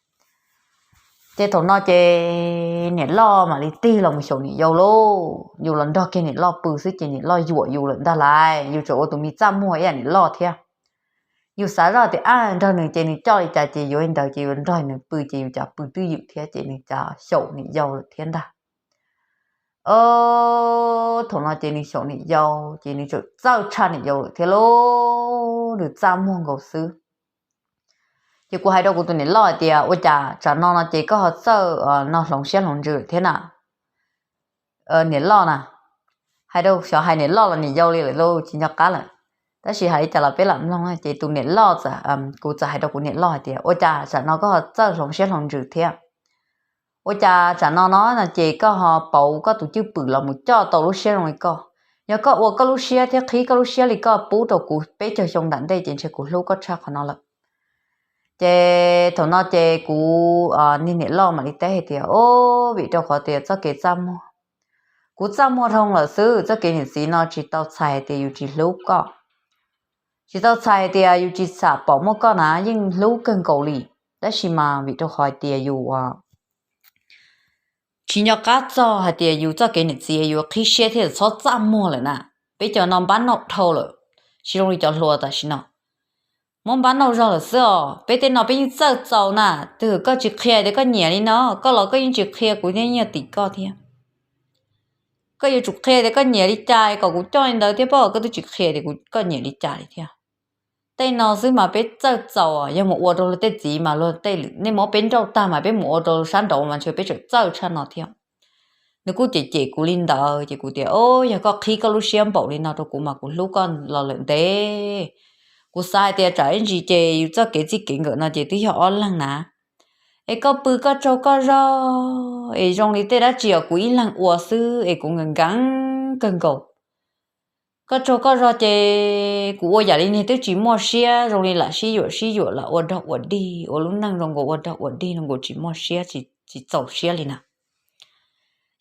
Ces thaum no ces niam loj mam li tig los mus xyaum niam yau lauj. Yus los nrog kiag niam loj pw xwb ces niam loj yuam yus lawm ntag lauj, yus tseem ua tus me txaj muag ib yam niam loj thiab. Yus xav zoj tias ab nrog nws ces nws coj li cas ces yuav li ntawd ces yuav nrog nws pw ces yus cas pw twj ywm thiab ces nws cas xyaum niam yau lawm thiab ntag. Thaum no ces nws xyaum niam yau ces nws tseem txawj tshaj niam yau lawm thiab lauj, nws txaj muag nkaus xwb. Ces kuv hais rau kuv tus niam loj hais tias ua cas tsam no no ces koj ho txawj no hloov siab hloov ntsws lawm thiab na. Niam loj na, hais rau xyov hais niam loj los niam yau li lawm lauj, tsis nco qab lawm. Tab sis hais li cas los peb lam mloog na, ces tus niam loj, kuv txawm hais rau kuv niam loj hais tias ua cas tsam no koj ho txawj hloov siab hloov ntsws thiab? Ua cas tsam no no no ces koj ho pauv koj tus cwj pwm los mus coj tau lub siab zoo li koj? Yog koj ua koj lub siab thiab qhib koj lub siab li koj pub rau kuv peb caug xyoo nram ntej ces ntshe kuv hlub koj tshaj qhov no lawm. Ces thaum no ces kuv niag niam loj mam li teb hais tias o, vim rau qhov tias txoj kev txaj muag, kuv txaj muag dhau lawm xwb, txoj kev niam txiv no tsis tau txhais hais tias yus tsis hlub koj, tsis tau txhais hais tias yus tsis xam pom muaj koj na, yeej hlub kawg nkaus li. Tab sis mas vim rau qhov hais tias yus tsis nco qab txog hais tias yus txoj kev niam txiv yuav qhib siab thiab txhob txaj muag lawm na. Peb cov no npab nauj dhau lawm, tsis zoo li cov hluas tam sim no. Muab npab nauj zog lawm xwb os, peb tej no peb yeej txawj txaus na. Twg koj tsis qhia tias koj nyiam li no, koj los koj yeej tsis qhia kuv thiab, yeej yog tim koj thiab. Koj yuav tsum qhia tias koj nyiam li cas kom kuv coj li ntawd thiab pob, koj twb tsis qhia tias kuv, koj nyiam li cas li thiab. Tej no xwb mas peb txawj txaus, yog mus ua rau luag tej txiv mas luag tej, nej muab peb nrauj tag mas peb mus ua rau sab nraud mas ntshe peb tseem txawj tshaj no thiab. Nws kuj cem cem kuv li ntawd ces kuv tias, o, yog koj qhib koj lub siab npaum li no rau kuv mas kuv hlub koj los lawm ntev. Kuv xav hais tias tsam ib ntsis ces yus txoj kev txij kev nkawm no ces twb yog ob leeg na. Es koj pw koj tsaug koj zog, es zoo li tej dab tsi os kuv ib leeg ua xwb es kuv nkees nkees kawg nkaus. Koj tsaug koj zog ces kuv ua yam li niag twb tsis muaj siab, zoo li lam sib yuam sib yuam lam ua dog ua dig, ua lub neej zoo nkaus ua dog ua dig zoo nkaus tsis muaj siab, tsis txaus siab li na.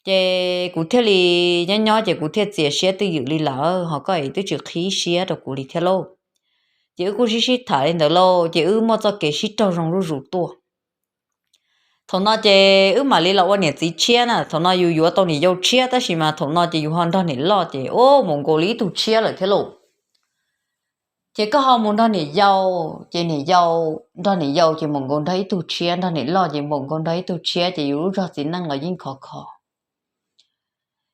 Ces kuv thiaj li nyob nyob ces kuv thiaj txias siab twj ywm li lawm, ho koj es twb tsis qhib siab rau kuv li thiab lauj. Ces wb kuj sib sib tham li ntawd lauj, ces wb muaj txoj kev sib raug zoo zuj zus tuaj. Thaum no ces wb mam li los ua niam txiv tshiab na, thaum no yus yuav tau niam yau tshiab tab sis mas thaum no ces yus ho nrog niam loj ces ua mus nkaus li ib tug tshiab lawm thiab lauj. Ces koj ho mus nrog niam yau, ces niam yau, nrog niam yau ces mus nkaus nrog ib tug tshiab, nrog niam loj ces mus nkaus nrog ib tug tshiab, ces yus lub zog txiv neej los yeej khov kho.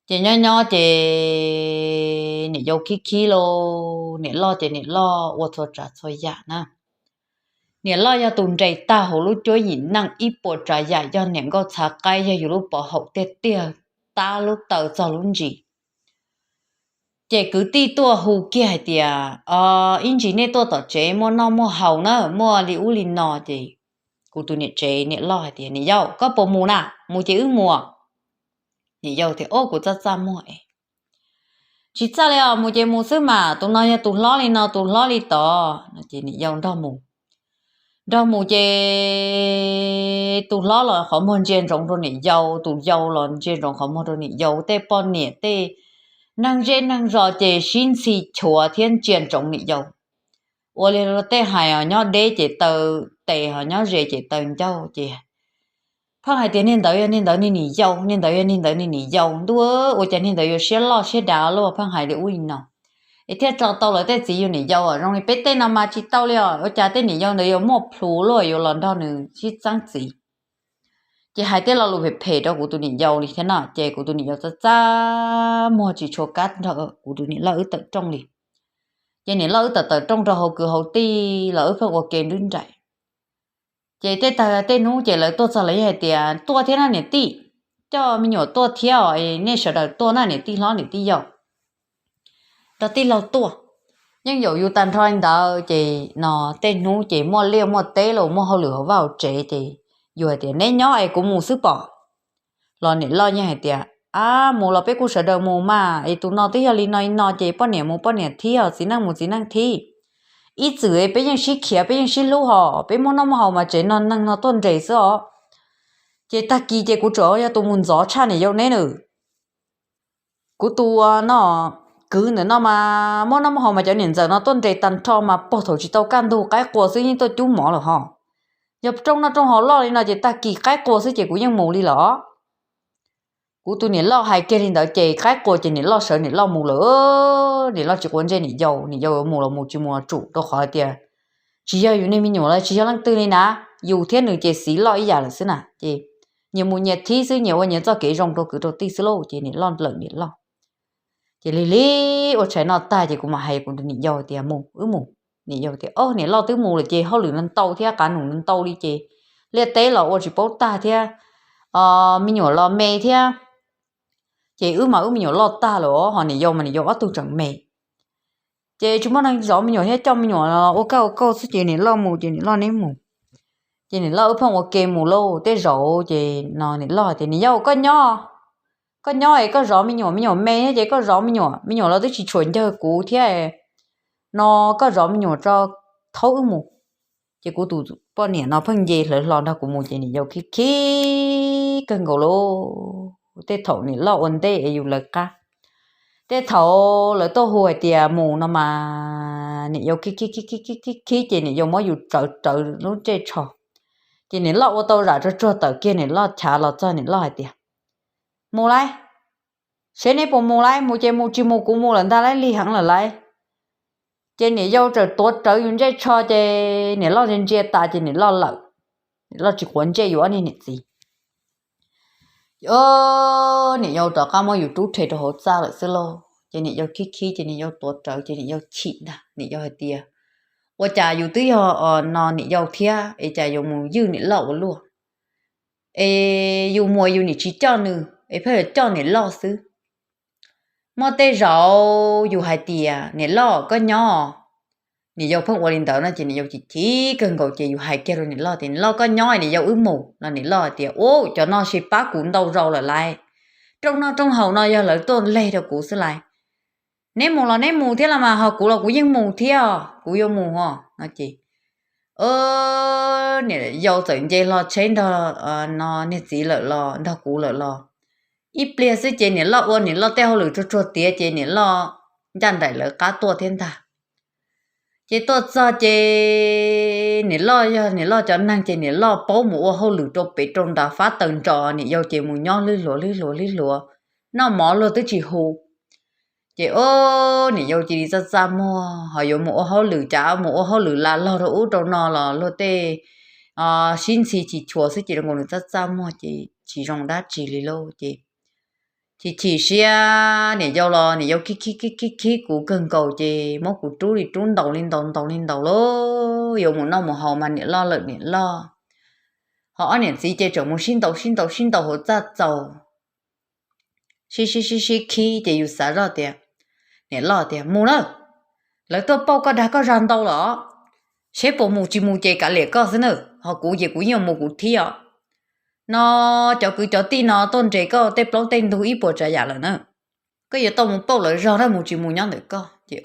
Ces nyob nyob ces niam yau khib khib lauj, niam loj ces niam loj ua txhua tsav txhua yam na. Niam loj yog tus nres tag hauv lub cuab yim neej ib puas tsav yam, yog niam nkauj txhav qaib, yog yus lub pov haum tiag tiag, tab lub taw txog lub ntsis. Ces kwv tij tuaj hu kiag hais tias, o, ib ntsis nej tuaj tom tsev muaj noj muaj haus na, muaj li ub li no. Ces kuv tus niam tsev niam loj hais tias, niam yau, koj puas mus na? Mus ces wb mus. Niam yau tias, o, kuv txaj txaj muag es. Tsis txaj li os, mus ces mus xwb mas, tus no yog tus hlob li no, tus hlob li tod. Ces niam yau nrog mus. Nrog mus ces tus hlob los qhov muag ntsia ntsoov rau niam yau, tus yau los ntsia ntsoov qhov muag rau niam yau, tej poj niam tej neeg zej neeg zos ces sib ntxhi chuav thiab ntsia ntsoov niam yau. Ua li tej hais os, nyob deb ces taw tes, ho nyob ze ces taw ncauj ces pheej hais tias niag ntawd yog niag ntawd niag niam yau, niag ntawd yog niag ntawd niag niam yau. Ntuj, ua cas niag ntawd yuav siab loj siab dav luaj, pheej hais li ub li no. Es thiaj tso tau lawv tej txiv yug niam yau, zoo li peb tej no mas tsis tau li os, ua cas tej niam yau ntawd yuav muaj plhus luaj yuav los nrog nws sib txeeb txiv. Ces hais tej lo lus phem phem rau kuv tus niam yau li thiab no, ces kuv tus niam yau txaj txaj muag tsis tshua kam nrog kuv tus niam loj wb tawm rooj li. Ces niam loj wb tawm tawm rooj rau hauv kwv hauv tij los wb pheej ua ke nrub nraim. Ces tej tag tej hnub ces lawv tuaj txog lawv yeej hais tias, tuaj thiab na niam tij, coj me nyuam tuaj thiab os, nej sawv daws tuaj na niam tij hlob niam tij yau, rau tij laug tuaj. Yeej yaum yus tag nrho li ntawd ces no tej hnub ces muaj liaj muaj teb los muaj hauj lwm hauv vaj hauv tsev ces yus hais tias, neb nyob es kuv mus xwb pom. Los niam loj yeej hais tias, ab, mus los peb kuj sawv daws mus mas, es tus no twb yog li no li no ces poj niam mus poj niam thib, txiv neej mus txiv neej thib. Ib txwm peb yeej sib khiav peb yeej sib hlub hos, peb muaj noj muaj haus mas tsev no neeg no tuaj nres xwb os. Ces tag kis ces kuv tsuas yog tus mus ntxov tshaj niam yau neb nws. Kuv tus no, kwv ntawm no mas muaj noj muaj haus mas cov niam ntxawm no tuaj nres tag nrho mas pog thaum tsis tau kaj ntug qaib qua xwb yeej tuaj cub mov lawm hos. Yog rooj noj rooj haus loj li no ces tag kis qaib qua xwb ces kuv yeej mus li lawm. Kuv tus niam loj hais kiag li ntawd ces qaib qua ces niam loj sawv niam loj mus lawm. Niam loj tsis quav ntsej niam yau, niam yau mus los mus tsis mus los tsum, rau qhov hais tias tsis yog yus niag me nyuam los tsis yog leej twg li na, yus thiab nws ces xiv loj ib yam lawm xwb na ces nyias mus nyias thib xwb, nyias ua nyias txoj kev zoo rau kwv rau tij xwb lauj, ces niam loj lawm niam loj. Ces lig lig ua tshais noj tag ces kuv mam hais kuv tus niam yau tias mus wb mus. Niam yau tias, o, niam loj twb mus lawm ces hauj lwm no ntau thiab qav num no ntau li ces liaj teb los ua tsis paub tag thiab, me nyuam los me thiab. Ces wb mas wb me nyuam loj tag lawm os, ho niam yau mas niam yau ob tug tseem me. Ces tsis muaj neeg zov me nyuam thiab, coj me nyuam ua kaj ua kauj xwb ces niam loj mus ces niam loj neb mus. Ces niam loj wb pheej ua ke mus lauj, tej zaum ces no niam loj tias, niam yau koj nyob, koj nyob es koj zov me nyuam, me nyuam me thiab ces koj zov me nyuam, me nyuam los twb tsis tshua ncawg kuv thiab, no koj zov me nyuam tso, thaub wb mus. Ces kuv tus poj niam no pheej nce hlawv hlo nrog kuv mus ces niam yau khib khib kawg nkaus lauj. Tej thaum niam loj ua ntej es yus lawv qab, tej thaum lawv tuaj hu hais tias mus no mas niam yau khib khib khib khib khib ces niam yau muab yus rawv rawv lub ntsej tsho. Ces niam loj ua tau zam tsuag tsuag tawm kiag niam loj chav los txog niam loj hais tias, mus lauj, seb neb puas mus lauj, mus ces mus, tsis mus kuv mus lawm ntag lauj, lig heev lawm lauj. Ces niam yau txawm tuav rawv yus ntsej tsho ces niam loj ntsia ntsia tas ces niam loj lawm. Niam loj tsis quav ntsej yus ob niag niam txiv. Niam yau rov qab muab yus rub rhe rau hauv txaj lawm xwb lauj. Ces niam yau khib khib ces niam yau tuav rawv ces niam yau chim ntag, niam yau hais tias, ua cas yus twb yog no niam yau thiab es cas yuav mus ywj niam loj ua luaj. Es yus mus yus nim tsis coj nws, es pheej yuav coj niam loj xwb. Muaj tej zaum yus hais tias niam loj koj nyob, niam yau pheej ua li ntawd no ces niam yau chim chim kawg nkaus ces yus hais kiag rau niam loj tias niam loj koj nyob, niam yau wb mus no, niam loj hais tias ub, cov no ces pab kuv ntau zaus lawm lauj, rooj noj rooj haus no yog lawv tuaj leg rau kuv xwb lauj. Neb mus los neb mus thiab los mas ho kuv los kuv yeej mus thiab, kuv yuav mus os no ces niam yau txawm nce hlo tsheb nrog niag txiv lawm los nrog kuv lawm los, ib pliag xwb ces niam loj ua niam loj tej hauj lwm tsuag tsuag tiav ces niam loj ncaj nraim lawv qab tuaj thiab ntag. Ces tuaj txog ces niam loj yog niam loj cov neeg ces niam loj paub mus ua hauj lwm rau pem rau nrad fab taws nrov, niam yau ces mus nyob hlwb hluav hlwb hluav hlwb hluav, noj mov luag twb tsis hu. Ces o, niam yau cia li txaj txaj muag, ho yuav mus ua hauj lwm, cas mus ua hauj lwm lam log rau ub rau no los luag tej sib ntxhi chis chua xwb ces zoo nkaus nws txaj txaj muag ces tsis zoo dab tsi li lauj. Ces chim chim siab, niam yau los niam yau khib khib khib khib kuv kawg nkaus ces muab kuv rub li rub ntaus li ntaus ntaus li ntaus lauj, yuav mus noj mus haus mas niam loj lawm niam loj, ho ob niam txiv ces tseem mus sib ntaus sib ntaus sib ntaus hauv txaj txaus, sib sib sib sib khib ces yus xav zoj tias, niam loj tias mus na, lawv tuaj pauj koj dag koj zag ntau los, seb puas mus, tsis mus ces kav liam koj xwb na, ho kuv ces kuv yeej mus kuv thiab os. No cov kwv cov tij no tuaj nres koj tej plaub tej ntug ib puas tsav yam lawm na, koj yuav tau mus pauj lawv zog na, mus tsis mus nyob ntawm koj. Ces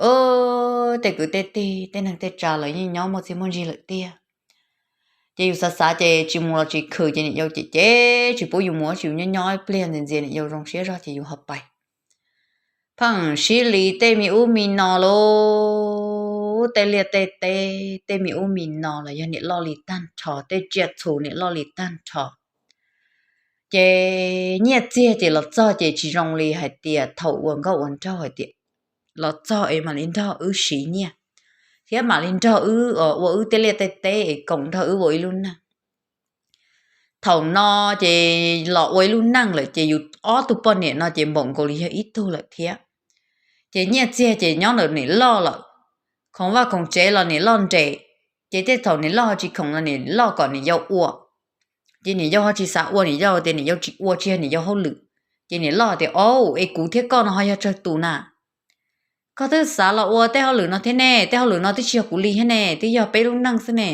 tej kwv tej tij tej neeg tej tsav lawv yeej nyob muaj txiaj muaj ntsig lawm tiag. Ces yus xav xav ces tsis mus los tsis khwm ces niam yau cem cem tsis pub yus mus, tsis yus nyob nyob ib pliag ntxias ntxias niam yau zoo siab zog ces yus ho pais. Pheej sib li tej me ub me no lauj, tej liaj tej teb tej me ub me no los yog niam loj li tag nrho, tej tsiaj txhu niam loj li tag nrho. Ces nyiaj txiag ces los txog ces tsis zoo li hais tias thaum uas nkauj ua nraug hais tias los txog es mam li nrog wb siv nyiaj thiab mam li nrog wb ua wb tej liaj tej teb es koom nrog wb ua ib lub neej. Thaum no ces los ua ib lub neej lawm ces yus ob tug poj niam no ces npaum nkaus li yog ib tug lawm thiab. Ces nyiaj txiag ces nyob ntawm niam loj lawm, khoom vaj khoom tsev los niam loj nres. Ces tej thaum niam loj ho tsis khoom los niam loj kom niam yau ua, ces niam yau ho tsis xav ua, niam yau tias niam yau tsis ua, tsis yog niam yau hauj lwm. Ces niam loj tias, Au, es kuv thiab koj no ho yog tsawg tus na? Koj twb xav los ua tej hauj lwm no thiab ne, tej hauj lwm no twb tsis yog kuv li thiab ne, twb yog peb lub neej xwb ne.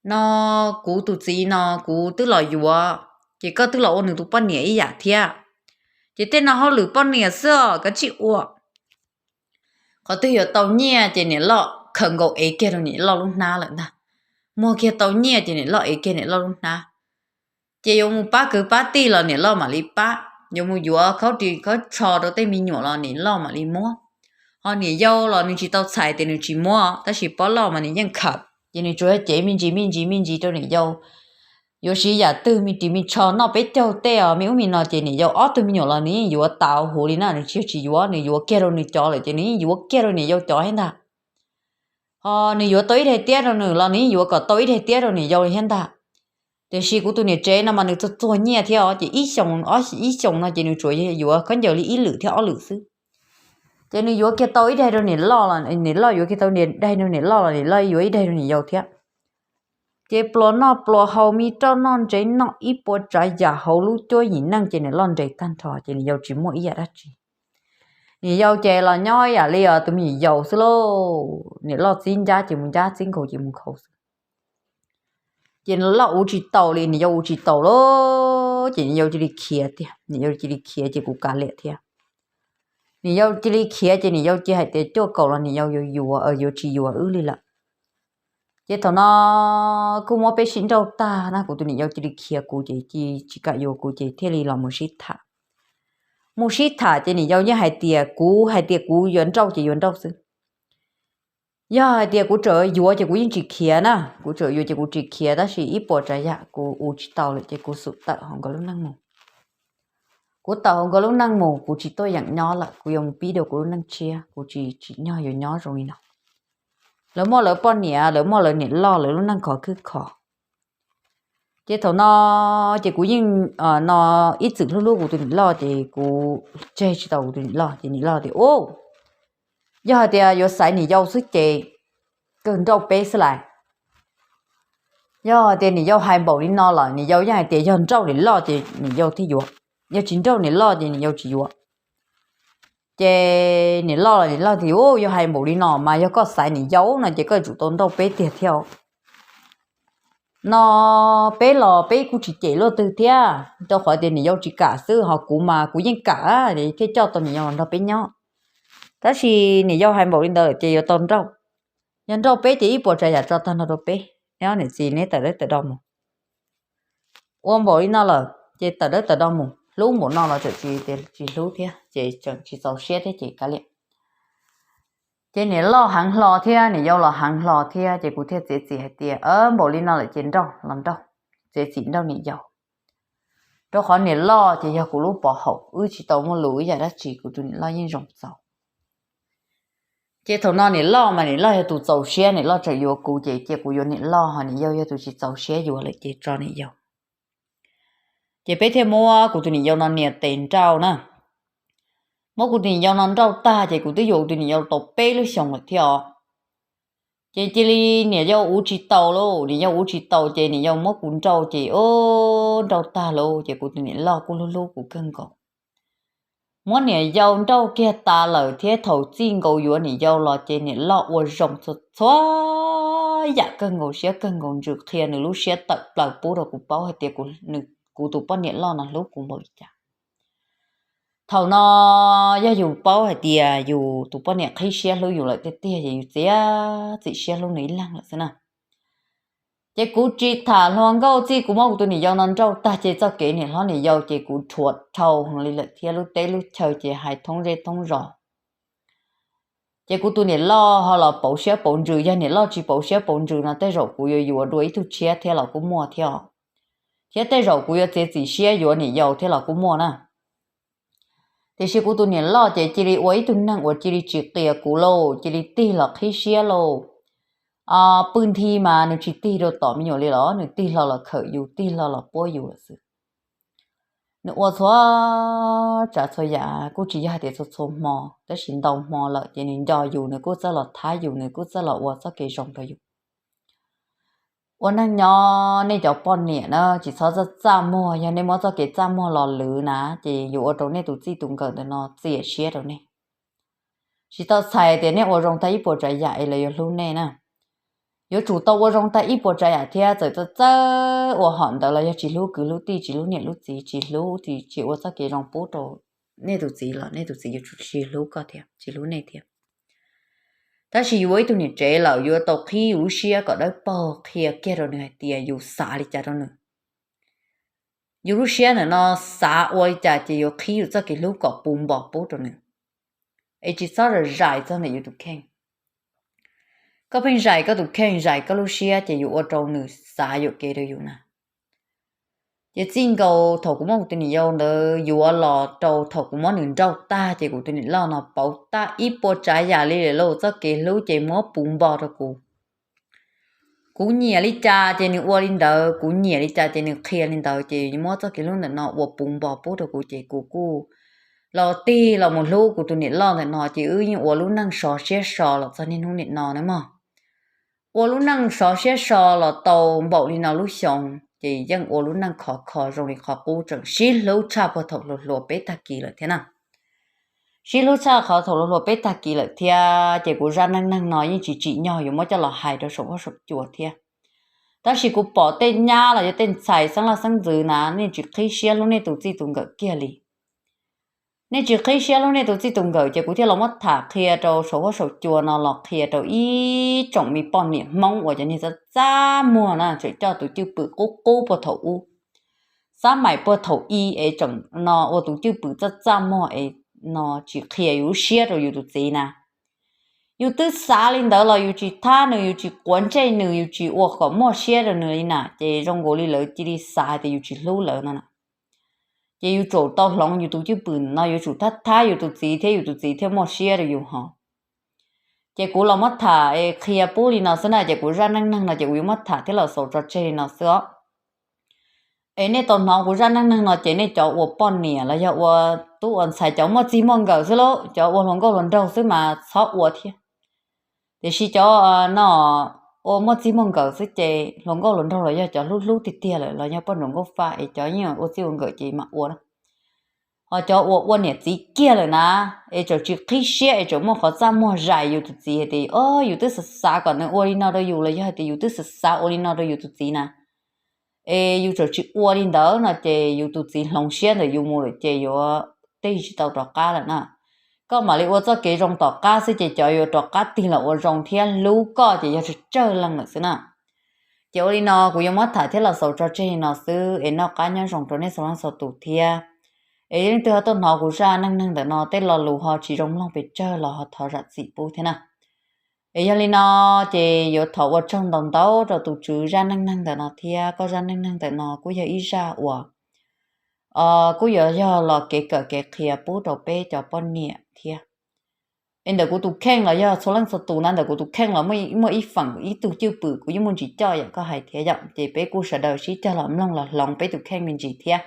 No kuv tus txiv no kuv twb los yuav, ces koj twb los ua nws tus poj niam ib yam thiab. Ces tej no hauj lwm poj niam xwb os, koj tsis ua. Qhov twg yuav tau nyiaj ces niam loj khaws nkaus ev kiag rau niam loj lub hnab lawm ntag. Muag kiag tau nyiaj ces niam loj ev kiag niam loj lub hnab. Ces yuav mus pab kwv pab tij los niam loj mam li pab, yuav mus yuav khaub ris khaub tsho rau tej me nyuam los niam loj mam li muab. Ho niam yau los nws tsis tau txhais tias nws tsis muab, tab sis pob loj mas nws yeej khawm, ces nws tsuas yog cev me ntsis me ntsis me ntsis rau niam yau. Yuav siv yam twg me ris me tsho noj peb caug tej os me ub me no ces niam yau ob tug me nyuam los nws yeej yuav tas huv li na, nws tsis yog tsis yuav, nws yuav kiag rau nws cov lawm ces nws yeej yuav kiag rau niam yau cov thiab ntag. Ho nws yuav tau ib daig tiab rau nws los nws yeej yuav kom tau ib daig tiab rau niam yau li thiab ntag. Tiam sis kuv tus niam tsev no mas nws txuag txuag nyiaj thiab os, ces ib xyoo ob ib xyoo no ces nws tsuas yuav khaub ncaws li ib lwm thiab ob lwm xwb. Ces nws yuav kiag tau ib daig rau niam loj los niam loj, yuav kiag tau daig rau niam loj los niam loj yuav ib daig rau niam yau thiab. Ces pluas noj pluas haus, me roj noj ntsev noj ib puas tsav yam hauv lub cuab yim neej ces niam loj nres tag nrho ces niam yau tsis muaj ib yam dab tsi. Niam yau ces los nyob ib yam li tus me nyuam yaus xwb lauj, niam loj txib ncab ces mus ncab, txib nkhaus ces mus nkhaus xwb. Ces niam loj ua tsis taus li, niam yau ua tsis taus lauj, ces niam yau cia li khiav tiag, niam yau cia li khiav ces kuv kav liam thiab. Niam yau cia li khiav ces niam yau cia hais tias cuaj kaum los niam yau yuav yuav, yuav tsis yuav wb li lawm. Ces thaum no kuj muab peb sib nrauj tag na, kuv tus niam yau cia li khiav kuv ces tsis kam yuav kuv ces thiaj li los mus sib tham. Mus sib tham ces niam yau yeej hais tias kuv hais tias kuv yuav nrauj ces yuav nrauj xwb. Yog hais tias kuv tseem yuav ces kuv yeej tsis khiav na, kuv tseem yuav ces kuv tsis khiav, tab sis ib puas tsav yam kuv ua tsis tau lawm ces kuv xub tawm hauv nkawd lub neej mus. Kuv tawm hauv nkawd lub neej mus, kuv tsis tuaj yeem nyob lawm, kuv yuav mus pib dua kuv lub neej tshiab, kuv tsis tsim nyog yuav nyob zoo li no. Lawv muaj lawv poj niam, lawv muaj lawv niam loj, lawv lub neej khov khwb khov. Ces thaum no ces kuv yeej no ib txwm hlub hlub kuv tus niam loj ces kuv tseg tsis tau kuv tus niam loj ces niam loj tias, Ub, yog hais tias yuav xaiv niam yau xwb ces kawg nrauj peb xwb lauj. Yog hais tias niam yau hais npaum li no lawm, niam yau yeej hais tias yog nrauj niam loj ces niam yau thiaj yuav. yog tsis nrauj niam loj ces niam yau tsis yuav. Ces niam loj los niam loj tias, Ub, yog hais npaum li no mas yog koj xaiv niam yau no ces koj yuav tsum tau nrauj peb tiag thiab. No peb los peb kuj tsis cem luaj twg thiab, rau qhov tias niam yau tsis kam xwb, ho kuv mas kuv yeej kam thiaj coj tau niam yau los nrog peb nyob. Tab sis niam yau hais npaum li ntawd lawm ces yuav tau nrauj. Yog nrauj peb ces ib puas tsav yam tso tag nrho rau peb, neb ob niam txiv neb tawm dawb tawm do mus. Ua npaum li no lawm ces tawm dawb tawm do mus, hlub npaum no los tseem tsis hlub thiab ces tseem tsis txaus siab thiab ces kav liam. Ces niam loj heev hlo thiab niam yau los heev hlo thiab ces kuv thiaj txiav txim hais tias, Npaum li no lawm ces nrauj los nrauj, txiav txim nrauj niam yau. Rau qhov niam loj ces yog kuv lub pov haum, wb tsis tau muaj lus ib yam dab tsi, kuv tus niam loj yeej zoo txaus. Ces thaum no niam loj mas niam loj yog tus txaus siab, niam loj tseem yuav kuv ces cia kuv yuav niam loj, ho niam yau yog tus tsis txaus siab yuav lawm ces tso niam yau. Ces peb thiaj muab kuv tus niam yau no nias tes nrauj na. Muab kuv tus niam yau no nrauj tag ces kuv twb yuav kuv tus niam yau tau peb lub xyoos lawm thiab os. Ces cia li niam yau uv tsis tau lauj, niam yau uv tsis tau ces niam yau muab kuv nrauj ces, o, nrauj tag lauj ces kuv tus niam loj kuj hlub hlub kuv kawg nkaus. Muab niam yau nrauj kiag tas lawm thiab thaum txij nkaus yuav niam yau los ces niam loj ua zoo txhua txhua yam kawg nkaus siab kawg nkaus ntsws, qhia nws lub siab tawm plaws pub rau kuv paub hais tias kuv tus poj niam loj no hlub kuv npaum li cas. Thaum no yog yus paub hais tias yus tus poj niam qhib siab hlub yus lawm tiag tiag ces yus txiav txim siab hlub nws ib leeg lawm xwb na. Ces kuv tsis tham hluas nkauj, txij kuv muab kuv tus niam yau no nrauj tag ces txoj kev niam hlob niam yau ces kuv rhuav dhau heev li lawm thiab lub teb lub chaw ces hais thoob zej thoob zos. Ces kuv tus niam loj ho los pauv siab pauv ntsws, yog niam loj tsis pauv siab pauv ntsws no tej zaum kuv yuav yuav dua ib tug tshiab thiab los kuj muaj thiab os. Thiab tej zaum kuv yuav txiav txim siab yuav niam yau thiab los kuj muaj na. Tiam sis kuv tus niam loj ces cia li ua ib tug neeg uas cia li tsis qias kuv lauj, cia li tig los qhib siab lauj. Pw nthi mas nws tsis tig rau tom me nyuam li los, nws tig hlo los khawm yus, tig hlo los puab yus lawm xwb. Nws ua txhua tsav txhua yam, kuj tsis yog hais tias txhua txhua hmo, tab sis ntau hmo lawm ces nws nco yus, nws kuj txawj los thab yus, nws kuj txawj los ua txoj kev zoo rau yus. Ua neej nyob nej cov poj niam na tsis txhob txaj txaj muag, yog nej muab txoj kev txaj muag los lwv na ces yuav ua rau nej tus txij tus nkawm ntawm no txiam siab rau nej. Tsis tau txhais tias nej ua zoo tag ib puas tsav yam es lawv yuav hlub nej na. Yuav tsum tau ua zoo tag ib puas tsav yam thiab, txawm txawj txawj ua hom ntawd los yog tsis hlub kwv hlub tij, tsis hlub niam hlub txiv, tsis hlub, tsis ua txoj kev zoo pub rau nej tus txiv los nej tus txiv yuav tsum tsis hlub koj thiab, tsis hlub nej thiab. Tab sis yus ua ib tug niam tsev lawm yuav tau qhib yus lub siab kom dawb paug qhia kiag rau nws hais tias yus xav li cas rau nws. Yus lub siab ntawm no xav ua li cas ces yuav qhib yus txoj kev hlub kom puv npo pub rau nws. Es tsis txhob zais txog ntawm yus tus kheej. Koj pheej zais koj tus kheej, zais koj lub siab ces yuav ua rau nws xav yuam kev rau yus na. Ces txij nkaus thaum kuv muab kuv tus niam yau ntawd yuav los rau thaum kuv muab nws nrauj tag ces kuv tus niam loj no pauv tag ib puas tsav yam li lawm lauj, txoj kev hlub ces muab puv npo rau kuv. Kuv nyiam li cas ces nws ua li ntawd, kuv nyiam li cas ces nws qhia li ntawd, ces muab txoj kev hlub ntawm no ua puv npo pub rau kuv ces kuv kuj los tig los mus hlub kuv tus niam loj ntawm no ces wb yeej ua lub neej sov siab so los txog niaj hnub nim no na mog. Ua lub neej sov siab so los tau npaum li no lub xyoo ces yeej ua lub neej khov kho zoo li qhov qub, tseem sib hlub tshaj puag thaum hluas hluas peb tag kis lawm thiab na. Sib hlub tshaj qhov thaum hluas hluas peb tag kis lawm thiab ces kuv zaj neej neeg no yeej tsis tsim nyog yuav muab coj los hais rau saum huab saum cua thiab. Tab sis kuv pom tej nyab los yog tej ntxhais xeeb leej xeeb ntxwv na nej tsis qhib siab hlub nej tus txij tus nkawm kiag li. Nej tsis qhib siab hlub nej tus txij tus nkawm ces kuv thiaj los muab tham qhia rau saum huab saum cua no los qhia rau ib tsoom me poj niam Hmoob uas cov niag txaj txaj muag na tseem coj tus cwj pwm qub qub puag thaum ub, xab maim puag thaum i es tseem no ua tus cwj pwm txaj txaj muag es no tsis qhia yus lub siab rau yus tus txiv na. Yus twb xav li ntawd los yus tsis thab nws, yus tsis quav ntsej nws, yus tsis ua kom muaj siab rau nws li na ces zoo nkaus li lawv cia li xav hais tias yus tsis hlub lawv no na. Ces yus tsum tau hloov yus tus cwj pwm no, yuav tsum thab thab yus tus txiv thiab yus tus txiv thiaj muaj siab rau yus hos. Ces kuv los muab tham es qhia pub li no xwb na ces kuv zaj neej neeg no ces kuv yuav muab tham thiab los xaus tso tseg li no xwb os. Es nej tau hnov kuv zaj neej neeg no ces nej cov ua poj niam los yog ua tub ua ntxhais cov muaj txij muaj nkawm xwb lauj, cov ua hluas nkauj hluas nraug xwb mas txhob ua thiab. Tiam sis cov no ua muaj txij muaj nkawm xwb ces hluas nkauj hluas nraug los yog cov hlub hlub tiag tiag lawm los yog poj nraug nkauj fa es cov yeej ua txij ua nkawm ces mam ua na. Ho cov uas ua niam txiv kiag lawm na, es tseem tsis qhib siab es tseem muaj qhov txaj muag zais yus tus txiv hais tias, o, yus twb xav xav kom nws ua li no rau yus los yog hais tias yus twb xav xav ua li no rau yus tus txiv na, es yus tseem tsis ua li ntawd no ces yus tus txiv hloov siab ntawm yus mus lawm ces yuav tij tsis tau rov qab lawm na. Koj mam li ua txoj kev zoo tom qab xwb ces cov yuav rov qab tig los ua zoo thiab hlub koj ces yog tsawg tsawg leej lawm xwb na. Ces ua li no kuv yuav muab tham thiab los xaus tso tseg li no xwb es noj qab nyob zoo rau nej txhua leej txhua tus thiab. Es yog leej twg ho tuaj hnov kuv zaj neej neeg ntawm no tej lo lus ho tsis zoo mloog pes tsawg los ho thov zam txim pub thiab na. Es yog li no ces yuav thov ua tsaug ntau ntau rau tus tswv zaj neej neeg ntawm no thiab koj zaj neej neeg ntawm no kuj yog ib zaj uas kuj yuav yog los kev kawm kev qhia pub rau peb cov poj niam thiab. Es ntawm kuv tus kheej los yog txhua leej txhua tus na, ntawm kuv tus kheej los muaj ib feem ib tug cwj pwm kuv yeej muaj ntsis coj yam koj hais thiab yom, ces peb kuj sawv daws sib cog los mloog los hloov peb tus kheej me ntsis thiab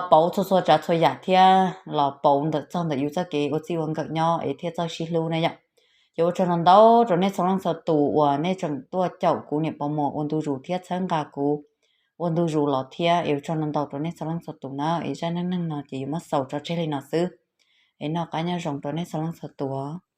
pauv txhua txhua tsav txhua yam thiab los pauv ntawm txog ntawm yus txoj kev ua txij ua nkawm nyob es thiaj txawj sib hlub na yom. Ces ua tsaug ntau ntau rau nej txhua leej txhua tus uas nej tseem tuaj caum kuv niam pog muas ua ntu zus thiab txhawb nqa kuv ua ntu zus los thiab es ua tsaug ntau ntau rau nej txhua leej txhua tus na. Es zaj neej neeg no ces yuav muab xaus tso tseg li no xwb es noj qab nyob zoo rau nej txhua leej txhua tus.